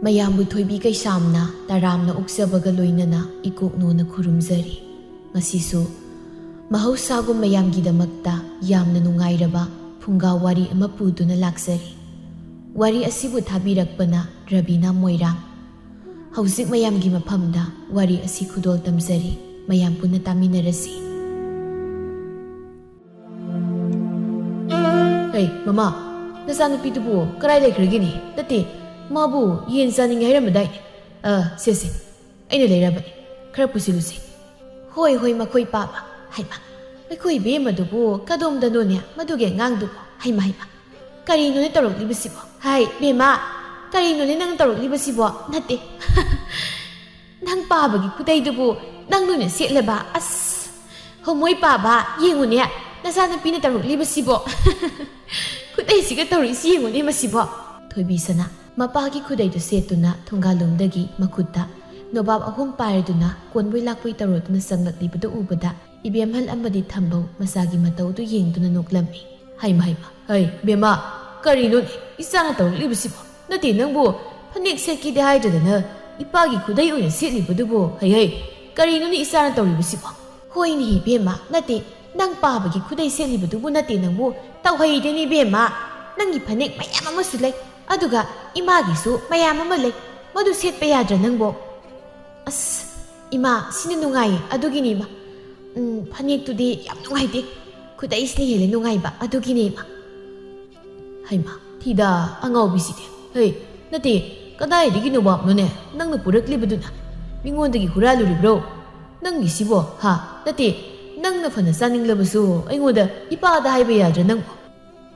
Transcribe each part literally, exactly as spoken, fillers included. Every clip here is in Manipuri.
ꯃꯌꯥꯝꯕꯨ ꯊꯣꯏꯕꯤ ꯀꯩꯁꯥꯝꯅ ꯇꯔꯥꯝꯅ ꯑꯣꯛꯆꯕꯒ ꯂꯣꯏꯅꯅ ꯏꯀꯣꯛꯅꯣꯅ ꯈꯨꯔꯨꯝꯖꯔꯤ꯫ ꯉꯁꯤꯁꯨ ꯃꯍꯧꯁꯥꯒꯨꯝ ꯃꯌꯥꯝꯒꯤꯗꯃꯛꯇ ꯌꯥꯝꯅ ꯅꯨꯡꯉꯥꯏꯔꯕ ꯐꯨꯡꯒꯥ ꯋꯥꯔꯤ ꯑꯃ ꯄꯨꯗꯨꯅ ꯂꯥꯛꯆꯔꯤ꯫ ꯋꯥꯔꯤ ꯑꯁꯤꯕꯨ ꯊꯥꯕꯤꯔꯛꯄꯅ ꯔꯕꯤꯅꯥ ꯃꯣꯏꯔꯥꯡ꯫ ꯍꯧꯖꯤꯛ ꯃꯌꯥꯝꯒꯤ ꯃꯐꯝꯗ ꯋꯥꯔꯤ ꯑꯁꯤ ꯈꯨꯗꯣꯜ ꯇꯝꯖꯔꯤ꯫ ꯃꯌꯥꯝ ꯄꯨꯟꯅ ꯇꯥꯃꯤꯟꯅꯔꯁꯤ꯫ ꯍꯩ, ꯃꯃꯥ, ꯅꯆꯥꯅꯨꯄꯤꯗꯨꯕꯨ ꯀꯗꯥꯏ ꯂꯩꯈ꯭ꯔꯒꯦꯅꯦ? ꯅꯠꯇꯦ, ꯃꯥꯕꯨ ꯌꯦꯟ ꯆꯥꯅꯤꯡꯉꯦ ꯍꯥꯏꯔꯝꯕꯗꯥꯏꯅꯦ? ꯑ, ꯁꯦ, ꯁꯦ, ꯑꯩꯅ ꯂꯩꯔꯕꯅꯤ, ꯈꯔ ꯄꯨꯁꯤꯜꯂꯨꯁꯤ꯫ ꯍꯣꯏ, ꯍꯣꯏ, ꯃꯈꯣꯏ ꯄꯥꯕ꯫ ꯍꯩꯃꯥ, ꯑꯩꯈꯣꯏ ꯏꯕꯦꯝꯃꯗꯨꯕꯨ ꯀꯗꯣꯝꯗꯅꯣꯅꯦ ꯃꯗꯨꯒꯤ ꯑꯉꯥꯡꯗꯨꯕꯨ? ꯍꯩꯃꯥ, ꯍꯩꯃꯥ, ꯀꯔꯤꯅꯣꯅꯦ ꯇꯧꯔꯛꯂꯤꯕꯁꯤꯕꯣ? ꯍꯥꯏ, ꯏꯕꯦꯝꯃ, ꯀꯔꯤꯅꯣꯅꯦ ꯅꯪ ꯇꯧꯔꯛꯂꯤꯕꯁꯤꯕꯣ? ꯅꯠꯇꯦ꯫ ꯅꯪ ꯄꯥꯕꯒꯤ ꯈꯨꯗꯩꯗꯨꯕꯨ ꯅꯪ ꯅꯣꯏꯅ ꯁꯦꯠꯂꯕ? ꯑꯁ, ꯍꯣꯃꯣꯏ ꯄꯥꯕ, ꯌꯦꯡꯉꯨꯅꯦ, ꯅꯆꯥꯅꯨꯄꯤꯅ ꯇꯧꯔꯛꯂꯤꯕꯁꯤꯕꯣ꯫ ꯈꯨꯗꯩꯁꯤꯒ ꯇꯧꯔꯛꯏꯁꯤ ꯌꯦꯡꯉꯨꯅꯦ ꯃꯁꯤꯕꯣ꯫ ꯊꯣꯏꯕꯤ ꯁꯅꯥ ꯃꯄꯥꯒꯤ ꯈꯨꯗꯩꯗꯨ ꯁꯦꯠꯇꯨꯅ ꯊꯣꯡꯒꯥꯜꯂꯣꯝꯗꯒꯤ ꯃꯈꯨꯠꯇ ꯅꯣꯕꯥꯞ ꯑꯍꯨꯝ ꯄꯥꯏꯔꯗꯨꯅ ꯀꯣꯟꯕꯣꯏ ꯂꯥꯛꯄꯣꯏ ꯇꯧꯔꯗꯨꯅ ꯆꯪꯂꯛꯂꯤꯕꯗꯨ ꯎꯕꯗ ꯏꯕꯦꯝꯍꯜ ꯑꯃꯗꯤ ꯊꯝꯕꯧ ꯃꯆꯥꯒꯤ ꯃꯇꯧꯗꯨ ꯌꯦꯡꯗꯨꯅ ꯅꯣꯛꯂꯝꯃꯤ꯫ ꯍꯩꯃ, ꯍꯩꯃ, ꯍꯩ, ꯕꯦꯝꯃ, ꯀꯔꯤꯅꯣꯅꯦ ꯏꯆꯥꯅ ꯇꯧꯔꯛꯂꯤꯕꯁꯤꯕꯣ? ꯅꯠꯇꯦ, ꯅꯪꯕꯨ ꯐꯅꯦꯛ ꯁꯦꯠꯀꯦꯗꯤ ꯍꯥꯏꯗ꯭ꯔꯗꯅ ꯏꯄꯥꯒꯤ ꯈꯨꯗꯩ ꯑꯣꯏꯅ ꯁꯦꯠꯂꯤꯕꯗꯨꯕꯨ? ꯍꯩ, ꯍꯩ, ꯀꯔꯤꯅꯣꯅꯦ ꯏꯆꯥꯅ ꯇꯧꯔꯤꯕꯁꯤꯕꯣ? ꯍꯣꯏꯅꯦ ꯏꯕꯦꯝꯃ, ꯅꯠꯇꯦ, ꯅꯪ ꯄꯥꯕꯒꯤ ꯈꯨꯗꯩ ꯁꯦꯠꯂꯤꯕꯗꯨꯕꯨ ꯅꯠꯇꯦ ꯅꯪꯕꯨ꯫ ꯇꯧꯍꯩꯗꯦꯅꯦ ꯏꯕꯦꯝꯃ, ꯅꯪꯒꯤ ꯐꯅꯦꯛ ꯃꯌꯥꯝ ꯑꯃꯁꯨ ꯂꯩ, ꯑꯗꯨꯒ ꯏꯃꯥꯒꯤꯁꯨ ꯃꯌꯥꯝ ꯑꯃ ꯂꯩ, ꯃꯗꯨ ꯁꯦꯠꯄ ꯌꯥꯗ꯭ꯔꯥ ꯅꯪꯕꯣ? ꯑꯁ, ꯏꯃꯥ, ꯁꯤꯅ ꯅꯨꯡꯉꯥꯏꯌꯦ, ꯑꯗꯨꯒꯤꯅꯦ ꯏꯃꯥ꯫ ꯎꯝ, ꯐꯅꯦꯛꯇꯨꯗꯤ ꯌꯥꯝ ꯅꯨꯡꯉꯥꯏꯇꯦ, ꯈꯨꯗꯩꯁꯤꯅ ꯍꯦꯜꯂꯦ ꯅꯨꯡꯉꯥꯏꯕ, ꯑꯗꯨꯒꯤꯅꯦ ꯏꯃꯥ꯫ ꯍꯩꯃꯥ, ꯊꯤꯗꯥ, ꯑꯉꯥꯎꯕꯤꯁꯤꯗꯤ꯫ ꯍꯩ, ꯅꯠꯇꯦ, ꯀꯗꯥꯏꯗꯒꯤ ꯅꯣꯕꯥꯞꯅꯣꯅꯦ ꯅꯪꯅ ꯄꯨꯔꯛꯂꯤꯕꯗꯨꯅ? ꯃꯤꯉꯣꯟꯗꯒꯤ ꯍꯨꯔꯥꯜꯂꯨꯔꯤꯕ꯭ꯔꯣ? ꯅꯪꯒꯤꯁꯤꯕꯣ, ꯍꯥ? ꯅꯠꯇꯦ, ꯅꯪꯅ ꯐꯅ ꯆꯥꯅꯤꯡꯂꯕꯁꯨ ꯑꯩꯉꯣꯟꯗ ꯏꯄꯥꯗ ꯍꯥꯏꯕ ꯌꯥꯗ꯭ꯔꯥ ꯅꯪꯕꯣ?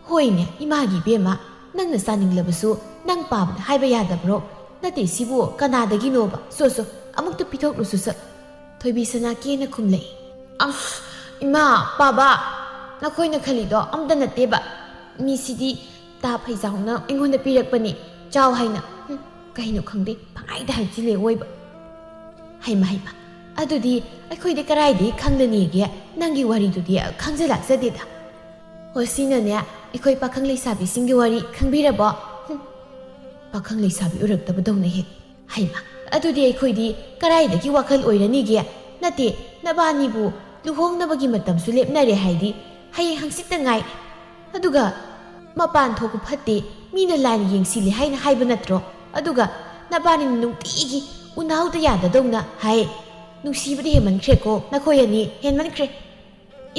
ꯍꯣꯏꯅꯦ, ꯏꯃꯥꯒꯤ ꯏꯕꯦꯝꯃ, ꯅꯪꯅ ꯆꯥꯅꯤꯡꯂꯕꯁꯨ ꯅꯪ ꯄꯥꯕꯗ ꯍꯥꯏꯕ ꯌꯥꯗꯕ꯭ꯔꯣ? ꯅꯠꯇꯦ, ꯁꯤꯕꯨ ꯀꯅꯥꯗꯒꯤꯅꯣꯕ? ꯁꯣ, ꯁꯣ, ꯑꯃꯨꯛꯇ ꯄꯤꯊꯣꯛꯂꯨꯁꯨ ꯁꯠ꯫ ꯊꯣꯏꯕꯤ ꯁꯅꯥ ꯀꯦꯅ ꯈꯨꯝꯂꯛꯏ꯫ ꯑꯁ, ꯏꯃꯥ, ꯄꯥꯕ, ꯅꯈꯣꯏꯅ ꯈꯜꯂꯤꯗꯣ ꯑꯝꯇ ꯅꯠꯇꯦꯕ꯫ ꯃꯤꯁꯤꯗꯤ ꯇꯥ ꯐꯩꯖꯥꯎꯅ ꯑꯩꯉꯣꯟꯗ ꯄꯤꯔꯛꯄꯅꯤ, ꯆꯥꯎ ꯍꯥꯏꯅ꯫ ꯍꯨꯝ, ꯀꯩꯅꯣ ꯈꯪꯗꯦ, ꯄꯪꯍꯥꯏꯗ ꯍꯥꯏꯖꯤꯜꯂꯦ ꯑꯣꯏꯕ꯫ ꯍꯩꯃ, ꯍꯩꯃ, ꯑꯗꯨꯗꯤ ꯑꯩꯈꯣꯏꯗꯤ ꯀꯔꯥꯏꯗꯒꯤ ꯈꯪꯂꯅꯤꯒꯦ? ꯅꯪꯒꯤ ꯋꯥꯔꯤꯗꯨꯗꯤ ꯈꯪꯖ ꯂꯥꯛꯆꯗꯦꯗ꯫ ꯍꯣ, ꯁꯤꯅꯅꯦ ꯑꯩꯈꯣꯏ ꯄꯥꯈꯪ ꯂꯩꯁꯥꯕꯤꯁꯤꯡꯒꯤ ꯋꯥꯔꯤ, ꯈꯪꯕꯤꯔꯕꯣ? ꯍꯨꯝ꯫ ꯄꯥꯈꯪ ꯂꯩꯁꯥꯕꯤ ꯑꯣꯏꯔꯛꯇꯕꯗꯧꯅ ꯍꯦꯛ꯫ ꯍꯩꯃ, ꯑꯗꯨꯗꯤ ꯑꯩꯈꯣꯏꯗꯤ ꯀꯔꯥꯏꯗꯒꯤ ꯋꯥꯈꯜ ꯑꯣꯏꯔꯅꯤꯒꯦ? ꯅꯠꯇꯦ, ꯅꯕꯥꯅꯤꯕꯨ ꯂꯨꯍꯣꯡꯅꯕꯒꯤ ꯃꯇꯝꯁꯨ ꯂꯦꯞꯅꯔꯦ ꯍꯥꯏꯗꯤ ꯍꯌꯦꯡ ꯍꯪꯆꯤꯠꯇ ꯉꯥꯏ꯫ ꯑꯗꯨꯒ ꯃꯄꯥꯟ ꯊꯣꯛꯄ ꯐꯠꯇꯦ, ꯃꯤꯅ ꯂꯥꯏꯅ ꯌꯦꯡꯁꯤꯜꯂꯤ ꯍꯥꯏꯅ ꯍꯥꯏꯕ ꯅꯠꯇ꯭ꯔꯣ? ꯑꯗꯨꯒ ꯅꯕꯥꯅꯤꯅ ꯅꯨꯡꯇꯤꯒꯤ ꯎꯅꯍꯧꯗ ꯌꯥꯗꯗꯧꯅ ꯍꯥꯏ꯫ ꯅꯨꯡꯁꯤꯕꯗꯤ ꯍꯦꯟꯃꯟꯈ꯭ꯔꯦꯀꯣ, ꯅꯈꯣꯏ ꯑꯅꯤ ꯍꯦꯟꯃꯟꯈ꯭ꯔꯦ꯫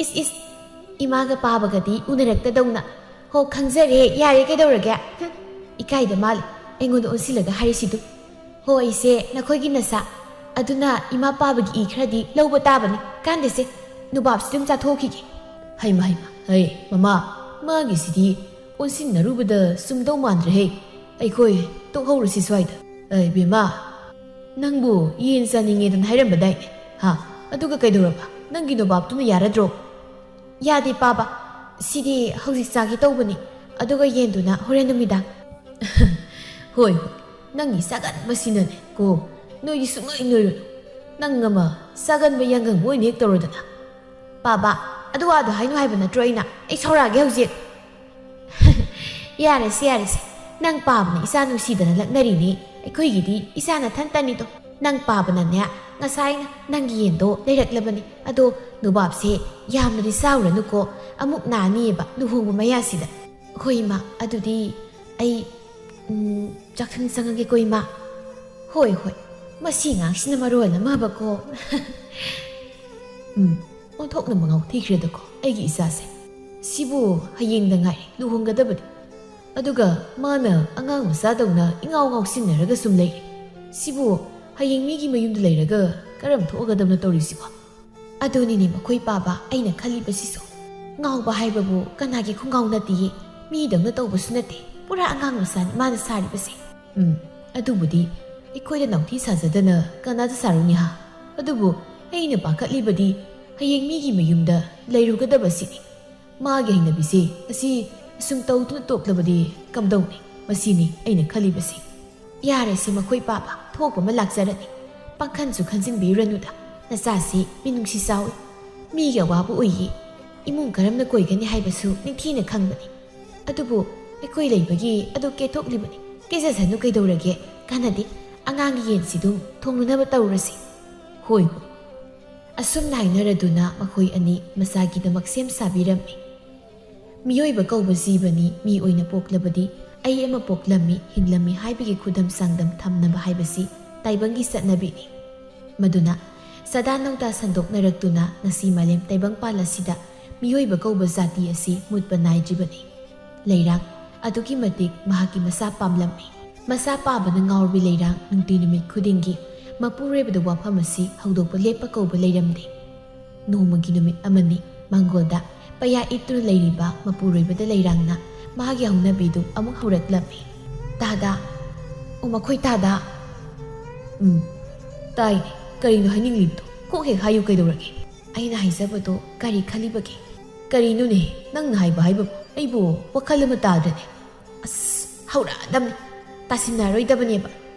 ꯏꯁ ꯏꯁ, ꯏꯃꯥꯒ ꯄꯥꯕꯒꯗꯤ ꯎꯅꯔꯛꯇꯗꯧꯅ꯫ ꯍꯣ, ꯈꯪꯖꯔꯦ, ꯌꯥꯔꯦ, ꯀꯩꯗꯧꯔꯒꯦ? ꯍꯨꯝ, ꯏꯀꯥꯏꯗ ꯃꯥꯜꯂꯦ ꯑꯩꯉꯣꯟꯗ ꯑꯣꯟꯁꯤꯜꯂꯒ ꯍꯥꯏꯔꯤꯁꯤꯗꯨ꯫ ꯍꯣ, ꯑꯩꯁꯦ ꯅꯈꯣꯏꯒꯤ ꯅꯆꯥ, ꯑꯗꯨꯅ ꯏꯃꯥ ꯄꯥꯕꯒꯤ ꯏ ꯈꯔꯗꯤ ꯂꯧꯕ ꯇꯥꯕꯅꯤ꯫ ꯀꯥꯟꯗꯦꯁꯦ, ꯅꯨꯕꯥꯞꯁꯤ ꯑꯗꯨꯝ ꯆꯥꯊꯣꯛꯈꯤꯒꯦ꯫ ꯍꯩꯃ ꯍꯩꯃ, ꯍꯩ ꯃꯃꯥ, ꯃꯥꯒꯤꯁꯤꯗꯤ ꯑꯣꯟꯁꯤꯟꯅꯔꯨꯕꯗ ꯆꯨꯝꯗꯧ ꯃꯥꯟꯗ꯭ꯔꯦꯍꯦ꯫ ꯑꯩꯈꯣꯏ ꯇꯣꯛꯍꯧꯔꯁꯤ ꯁ꯭ꯋꯥꯏꯗ꯫ ꯑꯩ ꯕꯦꯝꯃ, ꯅꯪꯕꯨ ꯌꯦꯟ ꯆꯥꯅꯤꯡꯉꯦꯗꯅ ꯍꯥꯏꯔꯝꯕꯗꯥꯏꯅꯦ? ꯍꯥ? ꯑꯗꯨꯒ ꯀꯩꯗꯧꯔꯕ? ꯅꯪꯒꯤ ꯅꯣꯕꯥꯞꯇꯨꯅ ꯌꯥꯔꯗ꯭ꯔꯣ? ꯌꯥꯗꯦ ꯄꯥꯕ, ꯁꯤꯗꯤ ꯍꯧꯖꯤꯛ ꯆꯥꯒꯦ ꯇꯧꯕꯅꯤ, ꯑꯗꯨꯒ ꯌꯦꯟꯗꯨꯅ ꯍꯣꯔꯦꯟ ꯅꯨꯃꯤꯗꯥꯡ꯫ ꯍꯣꯏ ꯍꯣꯏ, ꯅꯪꯒꯤ ꯆꯥꯒꯟꯕꯁꯤꯅꯅꯦ ꯀꯣ, ꯅꯣꯏꯗꯤ ꯁꯨꯡꯅꯣꯏ ꯅꯣꯏꯔꯨꯅꯨ꯫ ꯅꯪ ꯑꯃ ꯆꯥꯒꯟꯕ ꯌꯥꯡꯒꯪꯕ ꯑꯣꯏꯅ ꯍꯦꯛ ꯇꯧꯔꯗꯅ꯫ ꯄꯥꯕ, ꯑꯗꯨ ꯋꯥꯗꯣ ꯍꯥꯏꯅꯨ ꯍꯥꯏꯕ ꯅꯠꯇ꯭ꯔꯣ ꯑꯩꯅ? ꯑꯩ ꯁꯥꯎꯔꯛꯑꯒꯦ ꯍꯧꯖꯤꯛ꯫ ꯌꯥꯔꯦꯁꯦ, ꯌꯥꯔꯦꯁꯦ꯫ ꯅꯪ ꯄꯥꯕꯅ ꯏꯆꯥ ꯅꯨꯡꯁꯤꯗꯅ ꯂꯛꯅꯔꯤꯅꯤ꯫ ꯑꯩꯈꯣꯏꯒꯤꯗꯤ ꯏꯆꯥ ꯅꯊꯟꯇꯅꯤꯗꯣ꯫ ꯅꯪ ꯄꯥꯕꯅꯅꯦ, ꯉꯁꯥꯏꯅ ꯅꯪꯒꯤ ꯌꯦꯟꯗꯣ ꯂꯩꯔꯛꯂꯕꯅꯤ꯫ ꯑꯗꯣ ꯅꯨꯕꯥꯞꯁꯦ ꯌꯥꯝꯅꯗꯤ ꯆꯥꯎꯔꯅꯨꯀꯣ꯫ ꯑꯃꯨꯛ ꯅꯥꯅꯤꯌꯦꯕ ꯂꯨꯍꯣꯡꯕ ꯃꯌꯥꯁꯤꯗ꯫ ꯍꯣꯏ ꯏꯃꯥ, ꯑꯗꯨꯗꯤ ꯑꯩ, ꯎꯝ, ꯆꯥꯛꯁꯪ ꯆꯪꯉꯒꯦꯀꯣ ꯏꯃꯥ꯫ ꯍꯣꯏ, ꯍꯣꯏ꯫ ꯃꯁꯤ ꯑꯉꯥꯡꯁꯤꯅ ꯃꯔꯣꯜ ꯑꯃꯕꯀꯣ꯫ ꯎꯝ, ꯑꯣꯟꯊꯣꯛꯅ ꯃꯉꯥꯎ ꯊꯤꯈ꯭ꯔꯦꯗꯀꯣ ꯑꯩꯒꯤ ꯏꯆꯥꯁꯦ꯫ ꯁꯤꯕꯨ ꯍꯌꯦꯡꯗ ꯉꯥꯏ ꯂꯨꯍꯣꯡꯒꯗꯕꯅꯤ꯫ ꯑꯗꯨꯒ ꯃꯥꯅ ꯑꯉꯥꯡ ꯃꯆꯥꯗꯧꯅ ꯏꯉꯥꯎ ꯉꯥꯎꯁꯤꯟꯅꯔꯒ ꯁꯨꯝ ꯂꯩꯔꯦ꯫ ꯁꯤꯕꯨ ꯍꯌꯦꯡ ꯃꯤꯒꯤ ꯃꯌꯨꯝꯗ ꯂꯩꯔꯒ ꯀꯔꯝ ꯊꯣꯛꯑꯒꯗꯕꯅꯣ ꯇꯧꯔꯤꯁꯤꯕꯣ? ꯑꯗꯨꯅꯤꯅꯦ ꯃꯈꯣꯏ ꯄꯥꯕ ꯑꯩꯅ ꯈꯜꯂꯤꯕꯁꯤꯁꯨ꯫ ꯉꯥꯎꯕ ꯍꯥꯏꯕꯕꯨ ꯀꯅꯥꯒꯤ ꯈꯣꯡꯒꯥꯎ ꯅꯠꯇꯦꯌꯦ, ꯃꯤꯗꯧꯅ ꯇꯧꯕꯁꯨ ꯅꯠꯇꯦ, ꯄꯨꯔꯥ ꯑꯉꯥꯡ ꯃꯆꯥꯅꯤ ꯃꯥꯅ ꯁꯥꯔꯤꯕꯁꯦ꯫ ꯎꯝ, ꯑꯗꯨꯕꯨꯗꯤ ꯑꯩꯈꯣꯏꯗ ꯅꯥꯎꯊꯤ ꯁꯥꯖꯗꯅ ꯀꯅꯥꯗ ꯁꯥꯔꯨꯅꯤ ꯍꯥ? ꯑꯗꯨꯕꯨ ꯑꯩꯅ ꯄꯥꯈꯠꯂꯤꯕꯗꯤ ꯍꯌꯦꯡ ꯃꯤꯒꯤ ꯃꯌꯨꯝꯗ ꯂꯩꯔꯨꯒꯗꯕꯁꯤꯅꯤ꯫ ꯃꯥꯒꯤ ꯍꯩꯅꯕꯤꯁꯦ ꯑꯁꯤ ꯑꯁꯨꯝ ꯇꯧꯗꯨꯅ ꯇꯣꯛꯂꯕꯗꯤ ꯀꯝꯗꯧꯅꯤ? ꯃꯁꯤꯅꯤ ꯑꯩꯅ ꯈꯜꯂꯤꯕꯁꯤ꯫ ꯌꯥꯔꯦꯁꯦ ꯃꯈꯣꯏ ꯄꯥꯕ, ꯊꯣꯛꯄ ꯑꯃ ꯂꯥꯛꯆꯔꯅꯤ꯫ ꯄꯥꯡꯈꯟꯁꯨ ꯈꯟꯖꯤꯟꯕꯤꯔꯨꯔꯅꯨꯗ꯫ ꯅꯆꯥꯁꯤ ꯃꯤꯅꯨꯡꯁꯤ ꯆꯥꯎꯏ꯫ ꯃꯤꯒꯤ ꯑꯋꯥꯕ ꯎꯏꯌꯦ꯫ ꯏꯃꯨꯡ ꯀꯔꯝꯅ ꯀꯣꯏꯒꯅꯤ ꯍꯥꯏꯕꯁꯨ ꯅꯤꯡꯊꯤꯅ ꯈꯪꯕꯅꯤ꯫ ꯑꯗꯨꯕꯨ ꯑꯩꯈꯣꯏ ꯂꯩꯕꯒꯤ ꯑꯗꯨ ꯀꯦꯊꯣꯛꯂꯤꯕꯅꯤ꯫ "ꯀꯤꯖꯁꯅꯨ, ꯀꯩꯗꯧꯔꯒꯦ? ꯀꯥꯟꯅꯗꯦ, ꯑꯉꯥꯡꯒꯤ ꯌꯦꯟꯁꯤ ꯑꯗꯨꯝ ꯊꯣꯡꯅꯅꯕ ꯇꯧꯔꯁꯤ꯫" "ꯍꯣꯏ, ꯍꯣꯏ꯫" ꯑꯁꯨꯝꯅ ꯍꯥꯏꯅꯔꯗꯨꯅ ꯃꯈꯣꯏ ꯑꯅꯤ ꯃꯆꯥꯒꯤꯗꯃꯛ ꯁꯦꯝ ꯁꯥꯕꯤꯔꯝꯃꯤ꯫ ꯃꯤꯑꯣꯏꯕ ꯀꯧꯕ ꯖꯤꯕꯅꯤ, ꯃꯤ ꯑꯣꯏꯅ ꯄꯣꯛꯂꯕꯗꯤ ꯑꯩ ꯑꯃ ꯄꯣꯛꯂꯝꯃꯤ, ꯍꯤꯡꯂꯝꯃꯤ ꯍꯥꯏꯕꯒꯤ ꯈꯨꯗꯝ ꯆꯥꯡꯗꯝ ꯊꯝꯅꯕ ꯍꯥꯏꯕꯁꯤ ꯇꯥꯏꯕꯪꯒꯤ ꯆꯠꯅꯕꯤꯅꯤ꯫ ꯃꯗꯨꯅ ꯆꯥꯗꯥ ꯅꯧꯗꯥ ꯁꯟꯗꯣꯛꯅꯔꯛꯇꯨꯅ ꯉꯁꯤ ꯃꯥꯂꯦꯝ ꯇꯥꯏꯕꯪꯄꯥꯜ ꯑꯁꯤꯗ ꯃꯤꯑꯣꯏꯕ ꯀꯧꯕ ꯖꯥꯇꯤ ꯑꯁꯤ ꯃꯨꯠꯄ ꯅꯥꯏꯗ꯭ꯔꯤꯕꯅꯤ꯫ ꯂꯩꯔꯥꯡ ꯑꯗꯨꯛꯀꯤ ꯃꯇꯤꯛ ꯃꯍꯥꯛꯀꯤ ꯃꯆꯥ ꯄꯥꯝꯂꯝꯃꯤ꯫ ꯃꯆꯥ ꯄꯥꯕꯅ ꯉꯥꯎꯔꯕꯤ ꯂꯩꯔꯥꯡ ꯅꯨꯡꯇꯤ ꯅꯨꯃꯤꯠ ꯈꯨꯗꯤꯡꯒꯤ ꯃꯄꯨꯔꯣꯏꯕꯗ ꯋꯥꯐꯝ ꯑꯁꯤ ꯍꯧꯗꯣꯛꯄ ꯂꯦꯞꯄ ꯀꯧꯕ ꯂꯩꯔꯝꯗꯦ꯫ ꯅꯣꯡꯃꯒꯤ ꯅꯨꯃꯤꯠ ꯑꯃꯅꯤ ꯃꯥꯡꯒꯣꯜꯗ ꯄꯩꯌꯥ ꯏꯠꯇꯨꯅ ꯂꯩꯔꯤꯕ ꯃꯄꯨꯔꯣꯏꯕꯗ ꯂꯩꯔꯥꯡꯅ ꯃꯥꯒꯤ ꯍꯧꯅꯕꯤꯗꯨ ꯑꯃꯨꯛ ꯍꯧꯔꯛꯂꯝꯃꯤ꯫ "ꯇꯥꯗꯥ! ꯑꯣ, ꯃꯈꯣꯏ ꯇꯥꯗꯥ!" "ꯎꯝ, ꯇꯥꯏꯅꯦ꯫ ꯀꯔꯤꯅꯣ ꯍꯥꯏꯅꯤꯡꯂꯤꯕꯗꯣ? ꯀꯣꯛ ꯍꯦꯛ ꯍꯥꯏꯌꯨ, ꯀꯩꯗꯧꯔꯒꯦ?" "ꯑꯩꯅ ꯍꯥꯏꯖꯕꯗꯣ ꯀꯔꯤ ꯈꯜꯂꯤꯕꯒꯦ?" "ꯀꯔꯤꯅꯣꯅꯦ ꯅꯪꯅ ꯍꯥꯏꯕ ꯍꯥꯏꯕꯕꯨ? ꯑꯩꯕꯨ ꯋꯥꯈꯜ ꯑꯃ ꯇꯥꯗ꯭ꯔꯦꯅꯦ꯫ ꯑꯁ, ꯍꯧꯔꯛꯑꯗꯕꯅꯤ꯫ ꯇꯥꯁꯤꯟꯅꯔꯣꯏꯗꯕꯅꯦꯕ꯫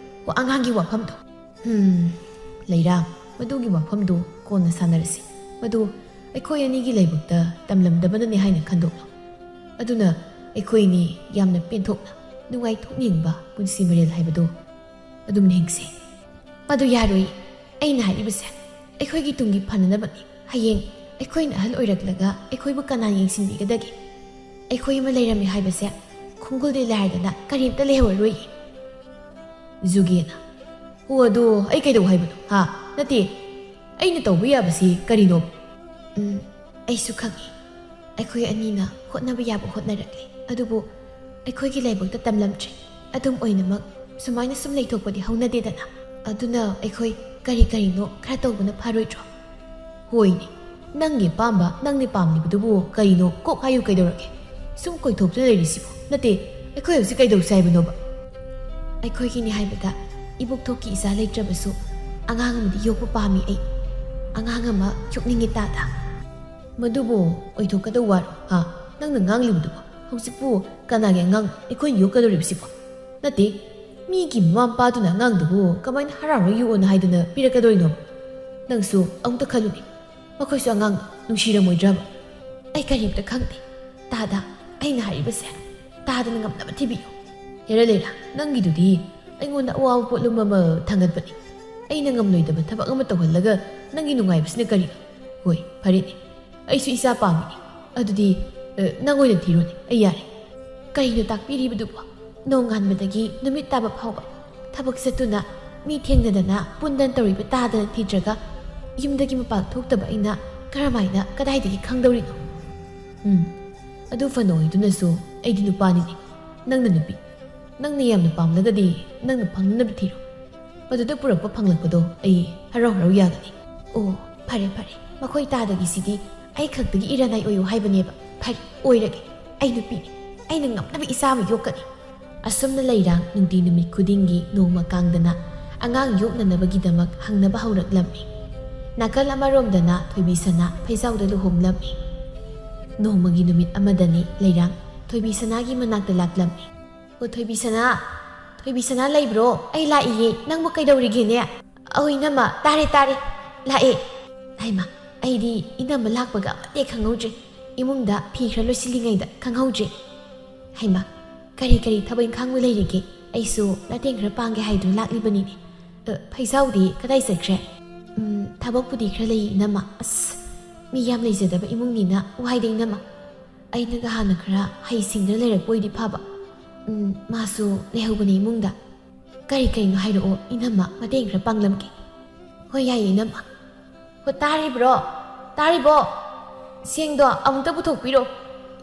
ꯋꯥ-, ꯑꯉꯥꯡꯒꯤ ꯋꯥꯐꯝꯗꯣ꯫" "ꯍꯝ, ꯂꯩꯔꯥ, ꯃꯗꯨꯒꯤ ꯋꯥꯐꯝꯗꯣ ꯀꯣꯟꯅ ꯁꯥꯟꯅꯔꯁꯤ꯫ ꯃꯗꯨ ꯑꯩꯈꯣꯏ ꯑꯅꯤꯒꯤ ꯂꯥꯏꯕꯛꯇ ꯇꯝꯂꯝꯗꯕꯅꯅꯦ ꯍꯥꯏꯅ ꯈꯟꯗꯣꯛꯂꯣ꯫ ꯑꯗꯨꯅ ꯑꯩꯈꯣꯏꯅꯤ ꯌꯥꯝꯅ ꯄꯦꯟꯊꯣꯛꯅ ꯅꯨꯡꯉꯥꯏꯊꯣꯛꯅ ꯍꯤꯡꯕ ꯄꯨꯟꯁꯤ ꯃꯔꯦꯜ ꯍꯥꯏꯕꯗꯣ ꯑꯗꯨꯝ ꯍꯤꯡꯁꯤ꯫" "ꯃꯗꯨ ꯌꯥꯔꯣꯏ꯫ ꯑꯩꯅ ꯍꯥꯏꯔꯤꯕꯁꯦ ꯑꯩꯈꯣꯏꯒꯤ ꯇꯨꯡꯒꯤ ꯐꯅꯅꯕꯅꯤ꯫ ꯍꯌꯦꯡ ꯑꯩꯈꯣꯏꯅ ꯑꯍꯜ ꯑꯣꯏꯔꯛꯂꯒ ꯑꯩꯈꯣꯏꯕꯨ ꯀꯅꯥꯅ ꯌꯦꯡꯁꯤꯟꯕꯤꯒꯗꯒꯦ? ꯑꯩꯈꯣꯏ ꯑꯃ ꯂꯩꯔꯝꯃꯤ ꯍꯥꯏꯕꯁꯦ ꯈꯣꯡꯒꯨꯜꯗꯤ ꯂꯥꯏꯔꯗꯅ ꯀꯔꯤꯝꯇ ꯂꯩꯍꯧꯔꯔꯣꯏ꯫" ꯖꯨꯒꯦꯅ, "ꯑꯣ, ꯑꯗꯣ ꯑꯩ ꯀꯩꯗꯧ ꯍꯥꯏꯕꯅꯣ, ꯍꯥ? ꯅꯠꯇꯦ, ꯑꯩꯅ ꯇꯧꯕ ꯌꯥꯕꯁꯤ ꯀꯔꯤꯅꯣ?" "ꯎꯝ, ꯑꯩꯁꯨ ꯈꯪꯏ꯫ ꯑꯩꯈꯣꯏ ꯑꯅꯤꯅ ꯍꯣꯠꯅꯕ ꯌꯥꯕ ꯍꯣꯠꯅꯔꯛꯂꯤ, ꯑꯗꯨꯕꯨ ꯑꯩꯈꯣꯏꯒꯤ ꯂꯥꯏꯕꯛꯇ ꯇꯝꯂꯝꯗ꯭ꯔꯦ꯫ ꯑꯗꯨꯝ ꯑꯣꯏꯅꯃꯛ ꯁꯨꯃꯥꯏꯅ ꯁꯨꯝ ꯂꯩꯊꯣꯛꯄꯗꯤ ꯍꯧꯅꯗꯦꯗꯅ꯫ ꯑꯗꯨꯅ ꯑꯩꯈꯣꯏ ꯀꯔꯤ ꯀꯔꯤꯅꯣ ꯈꯔ ꯇꯧꯕꯅ ꯐꯔꯣꯏꯗ꯭ꯔꯣ?" "ꯍꯣꯏꯅꯦ, ꯅꯪꯒꯤ ꯑꯄꯥꯝꯕ, ꯅꯪꯅ ꯄꯥꯝꯂꯤꯕꯗꯨꯕꯨ ꯀꯔꯤꯅꯣ? ꯀꯣꯛ ꯍꯥꯏꯌꯨ, ꯀꯩꯗꯧꯔꯒꯦ? ꯁꯨꯝ ꯀꯣꯏꯊꯣꯛꯇꯨꯅ ꯂꯩꯔꯤꯁꯤꯕꯨ? ꯅꯠꯇꯦ, ꯑꯩꯈꯣꯏ ꯍꯧꯖꯤꯛ ꯀꯩꯗꯧꯁꯦ ꯍꯥꯏꯕꯅꯣꯕ?" "ꯑꯩꯈꯣꯏꯒꯤꯅꯤ ꯍꯥꯏꯕꯗ ꯏꯕꯣꯛꯊꯣꯛꯀꯤ ꯏꯆꯥ ꯂꯩꯇ꯭ꯔꯕꯁꯨ ꯑꯉꯥꯡ ꯑꯃꯗꯤ ꯌꯣꯛꯄ ꯄꯥꯝꯃꯤ ꯑꯩ꯫ ꯑꯉꯥꯡ ꯑꯃ ꯌꯣꯛꯅꯤꯡꯉꯤ ꯇꯥꯗ꯫" "ꯃꯗꯨꯕꯨ ꯑꯣꯏꯊꯣꯛꯀꯗꯧ ꯋꯥꯔꯣ, ꯍꯥ? ꯅꯪꯅ ꯉꯥꯡꯂꯤꯕꯗꯨꯕꯨ? ꯍꯧꯖꯤꯛꯄꯨ ꯀꯅꯥꯒꯤ ꯑꯉꯥꯡ ꯑꯩꯈꯣꯏꯅ ꯌꯣꯛꯀꯗꯧꯔꯤꯕꯁꯤꯕꯣ? ꯅꯠꯇꯦ, ꯃꯤꯒꯤ ꯃꯃꯥ ꯃꯄꯥꯗꯨꯅ ꯑꯉꯥꯡꯗꯨꯕꯨ ꯀꯃꯥꯏꯅ ꯍꯔꯥꯎꯅ ꯌꯣꯛꯑꯣꯅ ꯍꯥꯏꯗꯨꯅ ꯄꯤꯔꯛꯀꯗꯧꯔꯤꯅꯣ? ꯅꯪꯁꯨ ꯑꯃꯨꯛꯇ ꯈꯜꯂꯨꯅꯦ, ꯃꯈꯣꯏꯁꯨ ꯑꯉꯥꯡ ꯅꯨꯡꯁꯤꯔꯝꯃꯣꯏꯗ꯭ꯔꯕ?" "ꯑꯩ ꯀꯔꯤꯝꯇ ꯈꯪꯗꯦ꯫ ꯇꯥꯗ, ꯑꯩꯅ ꯍꯥꯏꯔꯤꯕꯁꯦ ꯇꯥꯗꯅ ꯉꯝꯅꯕ ꯊꯤꯕꯤꯌꯨ꯫" ꯍꯦꯔꯥ ꯂꯩꯔꯥ, ꯅꯪꯒꯤꯗꯨꯗꯤ ꯑꯩꯉꯣꯟꯗ ꯑꯋꯥꯕ ꯄꯣꯠꯂꯨꯝ ꯑꯃ ꯊꯥꯡꯒꯠꯄꯅꯤ꯫ ꯑꯩꯅ ꯉꯝꯂꯣꯏꯗꯕ ꯊꯕꯛ ꯑꯃ ꯇꯧꯍꯜꯂꯒ ꯅꯪꯒꯤ ꯅꯨꯡꯉꯥꯏꯕꯁꯤꯅ ꯀꯔꯤꯅꯣ? ꯍꯣꯏ, ꯐꯔꯦꯅꯦ, ꯑꯩꯁꯨ ꯏꯆꯥ ꯄꯥꯝꯃꯤꯅꯦ꯫ ꯑꯗꯨꯗꯤ, ꯑ, ꯅꯪ ꯑꯣꯏꯅ ꯊꯤꯔꯣꯅꯦ, ꯑꯩ ꯌꯥꯔꯦ꯫ ꯀꯩꯅꯣ ꯇꯥꯛꯄꯤꯔꯤꯕꯗꯨꯕꯣ? ꯅꯣꯡꯉꯥꯟꯕꯗꯒꯤ ꯅꯨꯃꯤꯠ ꯇꯥꯕ ꯐꯥꯎꯕ ꯊꯕꯛ ꯆꯠꯇꯨꯅ, ꯃꯤ ꯊꯦꯡꯅꯗꯅ ꯄꯨꯟꯗꯅ ꯇꯧꯔꯤꯕ ꯇꯥꯗꯅ ꯊꯤꯗ꯭ꯔꯒ, ꯌꯨꯝꯗꯒꯤ ꯃꯄꯥꯟ ꯊꯣꯛꯇꯕ ꯑꯩꯅ ꯀꯔꯝꯍꯥꯏꯅ, ꯀꯗꯥꯏꯗꯒꯤ ꯈꯪꯗꯧꯔꯤꯅꯣ? ꯎꯝ, ꯑꯗꯨ ꯐꯅ ꯑꯣꯏꯗꯨꯅꯁꯨ ꯑꯩꯗꯤ ꯅꯨꯄꯥꯅꯤꯅꯦ, ꯅꯪꯅ ꯅꯨꯄꯤ꯫ ꯅꯪꯅ ꯌꯥꯝꯅ ꯄꯥꯝꯂꯒꯗꯤ ꯅꯪꯅ ꯐꯪꯅꯅꯕ ꯊꯤꯔꯣ꯫ ꯃꯗꯨꯗ ꯄꯨꯔꯛꯄ ꯐꯪꯂꯛꯄꯗꯣ ꯑꯩ ꯍꯔꯥꯎ ꯍꯔꯥꯎ ꯌꯥꯒꯅꯤ꯫ ꯑꯣ, ꯐꯔꯦ ꯐꯔꯦ, ꯃꯈꯣꯏ ꯇꯥꯗꯒꯤꯁꯤꯗꯤ ꯑꯩ ꯈꯛꯇꯒꯤ ꯏꯔꯥꯅꯥꯏ ꯑꯣꯏꯌꯨ ꯍꯥꯏꯕꯅꯦꯕ꯫ ꯐꯔꯦ, ꯑꯣꯏꯔꯒꯦ꯫ ꯑꯩ ꯅꯨꯄꯤꯅꯤ, ꯑꯩꯅ ꯉꯝꯅꯕ ꯏꯆꯥ ꯑꯃ ꯌꯣꯛꯀꯅꯤ꯫ ꯑꯁꯨꯝꯅ ꯂꯩꯔꯥꯡ ꯅꯨꯡꯇꯤ ꯅꯨꯃꯤꯠ ꯈꯨꯗꯤꯡꯒꯤ ꯅꯣꯡꯃ ꯀꯥꯡꯗꯅ ꯑꯉꯥꯡ ꯌꯣꯛꯅꯅꯕꯒꯤꯗꯃꯛ ꯍꯪꯅꯕ ꯍꯧꯔꯛꯂꯝꯃꯤ꯫ ꯅꯥꯀꯜ ꯑꯃꯔꯣꯝꯗꯅ ꯊꯣꯏꯕꯤ ꯁꯅꯥ ꯐꯩꯖꯥꯎꯗ ꯂꯨꯍꯣꯡꯂꯝꯃꯤ꯫ ꯅꯣꯡꯃꯒꯤ ꯅꯨꯃꯤꯠ ꯑꯃꯗꯅꯤ ꯂꯩꯔꯥꯡ ꯊꯣꯏꯕꯤ ꯁꯅꯥꯒꯤ ꯃꯅꯥꯛꯇ ꯂꯥꯛꯂꯝꯃꯤ꯫ "ꯑꯣ, ꯊꯣꯏꯕꯤ ꯁꯅꯥ, ꯊꯣꯏꯕꯤ ꯁꯅꯥ ꯂꯩꯕ꯭ꯔꯣ? ꯑꯩ ꯂꯥꯛꯏꯌꯦ, ꯅꯪꯕꯨ ꯀꯩꯗꯧꯔꯤꯒꯦꯅꯦ?" "ꯑꯧ ꯏꯅꯝꯃ, ꯇꯥꯔꯦ ꯇꯥꯔꯦ, ꯂꯥꯛꯑꯦ꯫" ꯍꯩꯃꯥ, ꯑꯩꯗꯤ ꯏꯅꯝꯃ ꯂꯥꯛꯄꯒ ꯑꯃꯠꯇ ꯈꯪꯍꯧꯗ꯭ꯔꯦ꯫ ꯏꯃꯨꯡꯗ ꯐꯤ ꯈꯔ ꯂꯣꯏꯁꯤꯜꯂꯤꯉꯩꯗ ꯈꯪꯍꯧꯗ꯭ꯔꯦ꯫ ꯍꯩꯃꯥ, ꯀꯔꯤ ꯀꯔꯤ ꯊꯕꯛ ꯏꯪꯈꯥꯡꯕꯨ ꯂꯩꯔꯤꯒꯦ? ꯑꯩꯁꯨ ꯃꯇꯦꯡ ꯈꯔ ꯄꯥꯡꯒꯦ ꯍꯥꯏꯗꯨꯅ ꯂꯥꯛꯂꯤꯕꯅꯤꯅꯦ꯫ ꯑ, ꯐꯩꯖꯥꯎꯗꯤ ꯀꯗꯥꯏ ꯆꯠꯈ꯭ꯔꯦ? ꯎꯝ, ꯊꯕꯛꯄꯨꯗꯤ ꯈꯔ ꯂꯩ ꯏꯅꯝꯃ꯫ ꯑꯁ, ꯃꯤ ꯌꯥꯝ ꯂꯩꯖꯗꯕ ꯏꯃꯨꯡꯅꯤꯅ ꯋꯥꯏꯗ ꯏꯅꯝꯃ꯫ ꯑꯩꯅꯒ ꯍꯥꯟꯅ ꯈꯔ ꯍꯩꯁꯤꯡꯅ ꯂꯩꯔꯛꯄ ꯑꯣꯏꯗꯤ ꯐꯕ꯫ ꯎꯝ, ꯃꯥꯁꯨ ꯂꯩꯍꯧꯕꯅꯦ ꯏꯃꯨꯡꯗ꯫ ꯀꯔꯤ ꯀꯔꯤꯅꯣ ꯍꯥꯏꯔꯛꯑꯣ ꯏꯅꯝꯃ, ꯃꯇꯦꯡ ꯈꯔ ꯄꯥꯡꯂꯝꯒꯦ꯫ ꯍꯣꯏ, ꯌꯥꯏꯌꯦ ꯏꯅꯝꯃ꯫ "ꯍꯣ, ꯇꯥꯔꯤꯕ꯭ꯔꯣ? ꯇꯥꯔꯤꯕꯣ? ꯁꯦꯡꯗꯣ ꯑꯃꯨꯛꯇ ꯄꯨꯊꯣꯛꯄꯤꯔꯣ꯫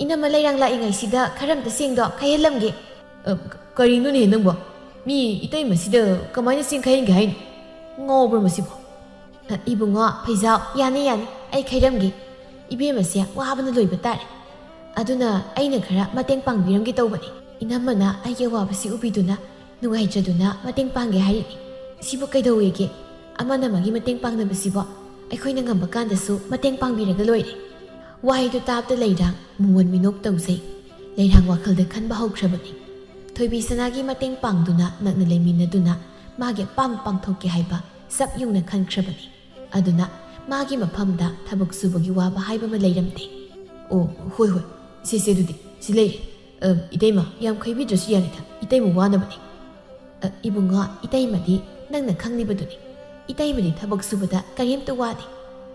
ꯏꯅꯝꯃ ꯂꯩꯔꯥꯡ ꯂꯥꯛꯏꯉꯩꯁꯤꯗ ꯈꯔ ꯑꯝꯇ ꯁꯦꯡꯗꯣ ꯈꯩꯍꯜꯂꯝꯒꯦ꯫" "ꯑ, ꯀ-, ꯀꯔꯤꯅꯣꯅꯦ ꯅꯪꯕꯣ? ꯃꯤ ꯏꯇꯩꯃꯁꯤꯗ ꯀꯃꯥꯏꯅ ꯆꯦꯡ ꯈꯩꯍꯟꯒꯦ ꯍꯥꯏꯅꯣ? ꯉꯥꯎꯕ꯭ꯔꯣ ꯃꯁꯤꯕꯣ?" "ꯑ, ꯏꯕꯨꯡꯉꯣ, ꯐꯩꯖꯥꯎ, ꯌꯥꯅꯤ, ꯌꯥꯅꯤ, ꯑꯩ ꯈꯩꯔꯝꯒꯦ꯫ ꯏꯕꯦꯝꯃꯁꯦ ꯋꯥꯕꯅ ꯂꯣꯏꯕ ꯇꯥꯔꯦ꯫ ꯑꯗꯨꯅ ꯑꯩꯅ ꯈꯔ ꯃꯇꯦꯡ ꯄꯥꯡꯕꯤꯔꯝꯒꯦ ꯇꯧꯕꯅꯤ꯫ ꯏꯅꯝꯃꯅ ꯑꯩꯒꯤ ꯑꯋꯥꯕꯁꯤ ꯎꯕꯤꯗꯨꯅ ꯅꯨꯡꯉꯥꯏꯖꯗꯨꯅ ꯃꯇꯦꯡ ꯄꯥꯡꯒꯦ ꯍꯥꯏꯔꯤꯅꯤ꯫ ꯁꯤꯕꯨ ꯀꯩꯗꯧꯋꯦꯒꯦ? ꯑꯃꯅ ꯑꯃꯒꯤ ꯃꯇꯦꯡ ꯄꯥꯡꯅꯕꯁꯤꯕꯣ ꯑꯩꯈꯣꯏꯅ ꯉꯝꯕ ꯀꯥꯟꯗꯁꯨ ꯃꯇꯦꯡ ꯄꯥꯡꯕꯤꯔꯒ ꯂꯣꯏꯔꯦ꯫" ꯋꯥꯍꯩꯗꯨ ꯇꯥꯕꯗ ꯂꯩꯔꯥꯡ ꯃꯨꯃꯣꯟ ꯃꯤꯅꯣꯛ ꯇꯧꯖꯩ꯫ ꯂꯩꯔꯥꯡ ꯋꯥꯈꯜꯗ ꯈꯟꯕ ꯍꯧꯈ꯭ꯔꯕꯅꯤ꯫ ꯊꯣꯏꯕꯤ ꯁꯅꯥꯒꯤ ꯃꯇꯦꯡ ꯄꯥꯡꯗꯨꯅ ꯅꯛꯅ ꯂꯩꯃꯤꯟꯅꯗꯨꯅ ꯃꯥꯒꯤ ꯑꯄꯥꯝꯕ ꯄꯥꯡꯊꯣꯛꯀꯦ ꯍꯥꯏꯕ ꯆꯞ ꯌꯨꯡꯅ ꯈꯟꯈ꯭ꯔꯕꯅꯤ꯫ ꯑꯗꯨꯅ ꯃꯥꯒꯤ ꯃꯐꯝꯗ ꯊꯕꯛ ꯁꯨꯕꯒꯤ ꯋꯥꯕ ꯍꯥꯏꯕ ꯑꯃ ꯂꯩꯔꯝꯗꯦ꯫ "ꯑꯣ, ꯍꯣꯏ, ꯍꯣꯏ, ꯁꯦ, ꯁꯦ, ꯑꯗꯨꯗꯤ ꯁꯤ ꯂꯩꯔꯦ꯫ "ꯑ, ꯏꯇꯩꯃ, ꯌꯥꯝ ꯈꯩꯕꯤꯗ꯭ꯔꯁꯨ ꯌꯥꯅꯤꯗ, ꯏꯇꯩꯃ ꯋꯥꯅꯕꯅꯤ꯫" "ꯑ, ꯏꯕꯨꯡꯉꯣ, ꯏꯇꯩꯃꯗꯤ ꯅꯪꯅ ꯈꯪꯂꯤꯕꯗꯨꯅꯤ꯫ ꯏꯇꯩꯃꯗꯤ ꯊꯕꯛ ꯁꯨꯕꯗ ꯀꯔꯤꯝꯇ ꯋꯥꯗꯦ꯫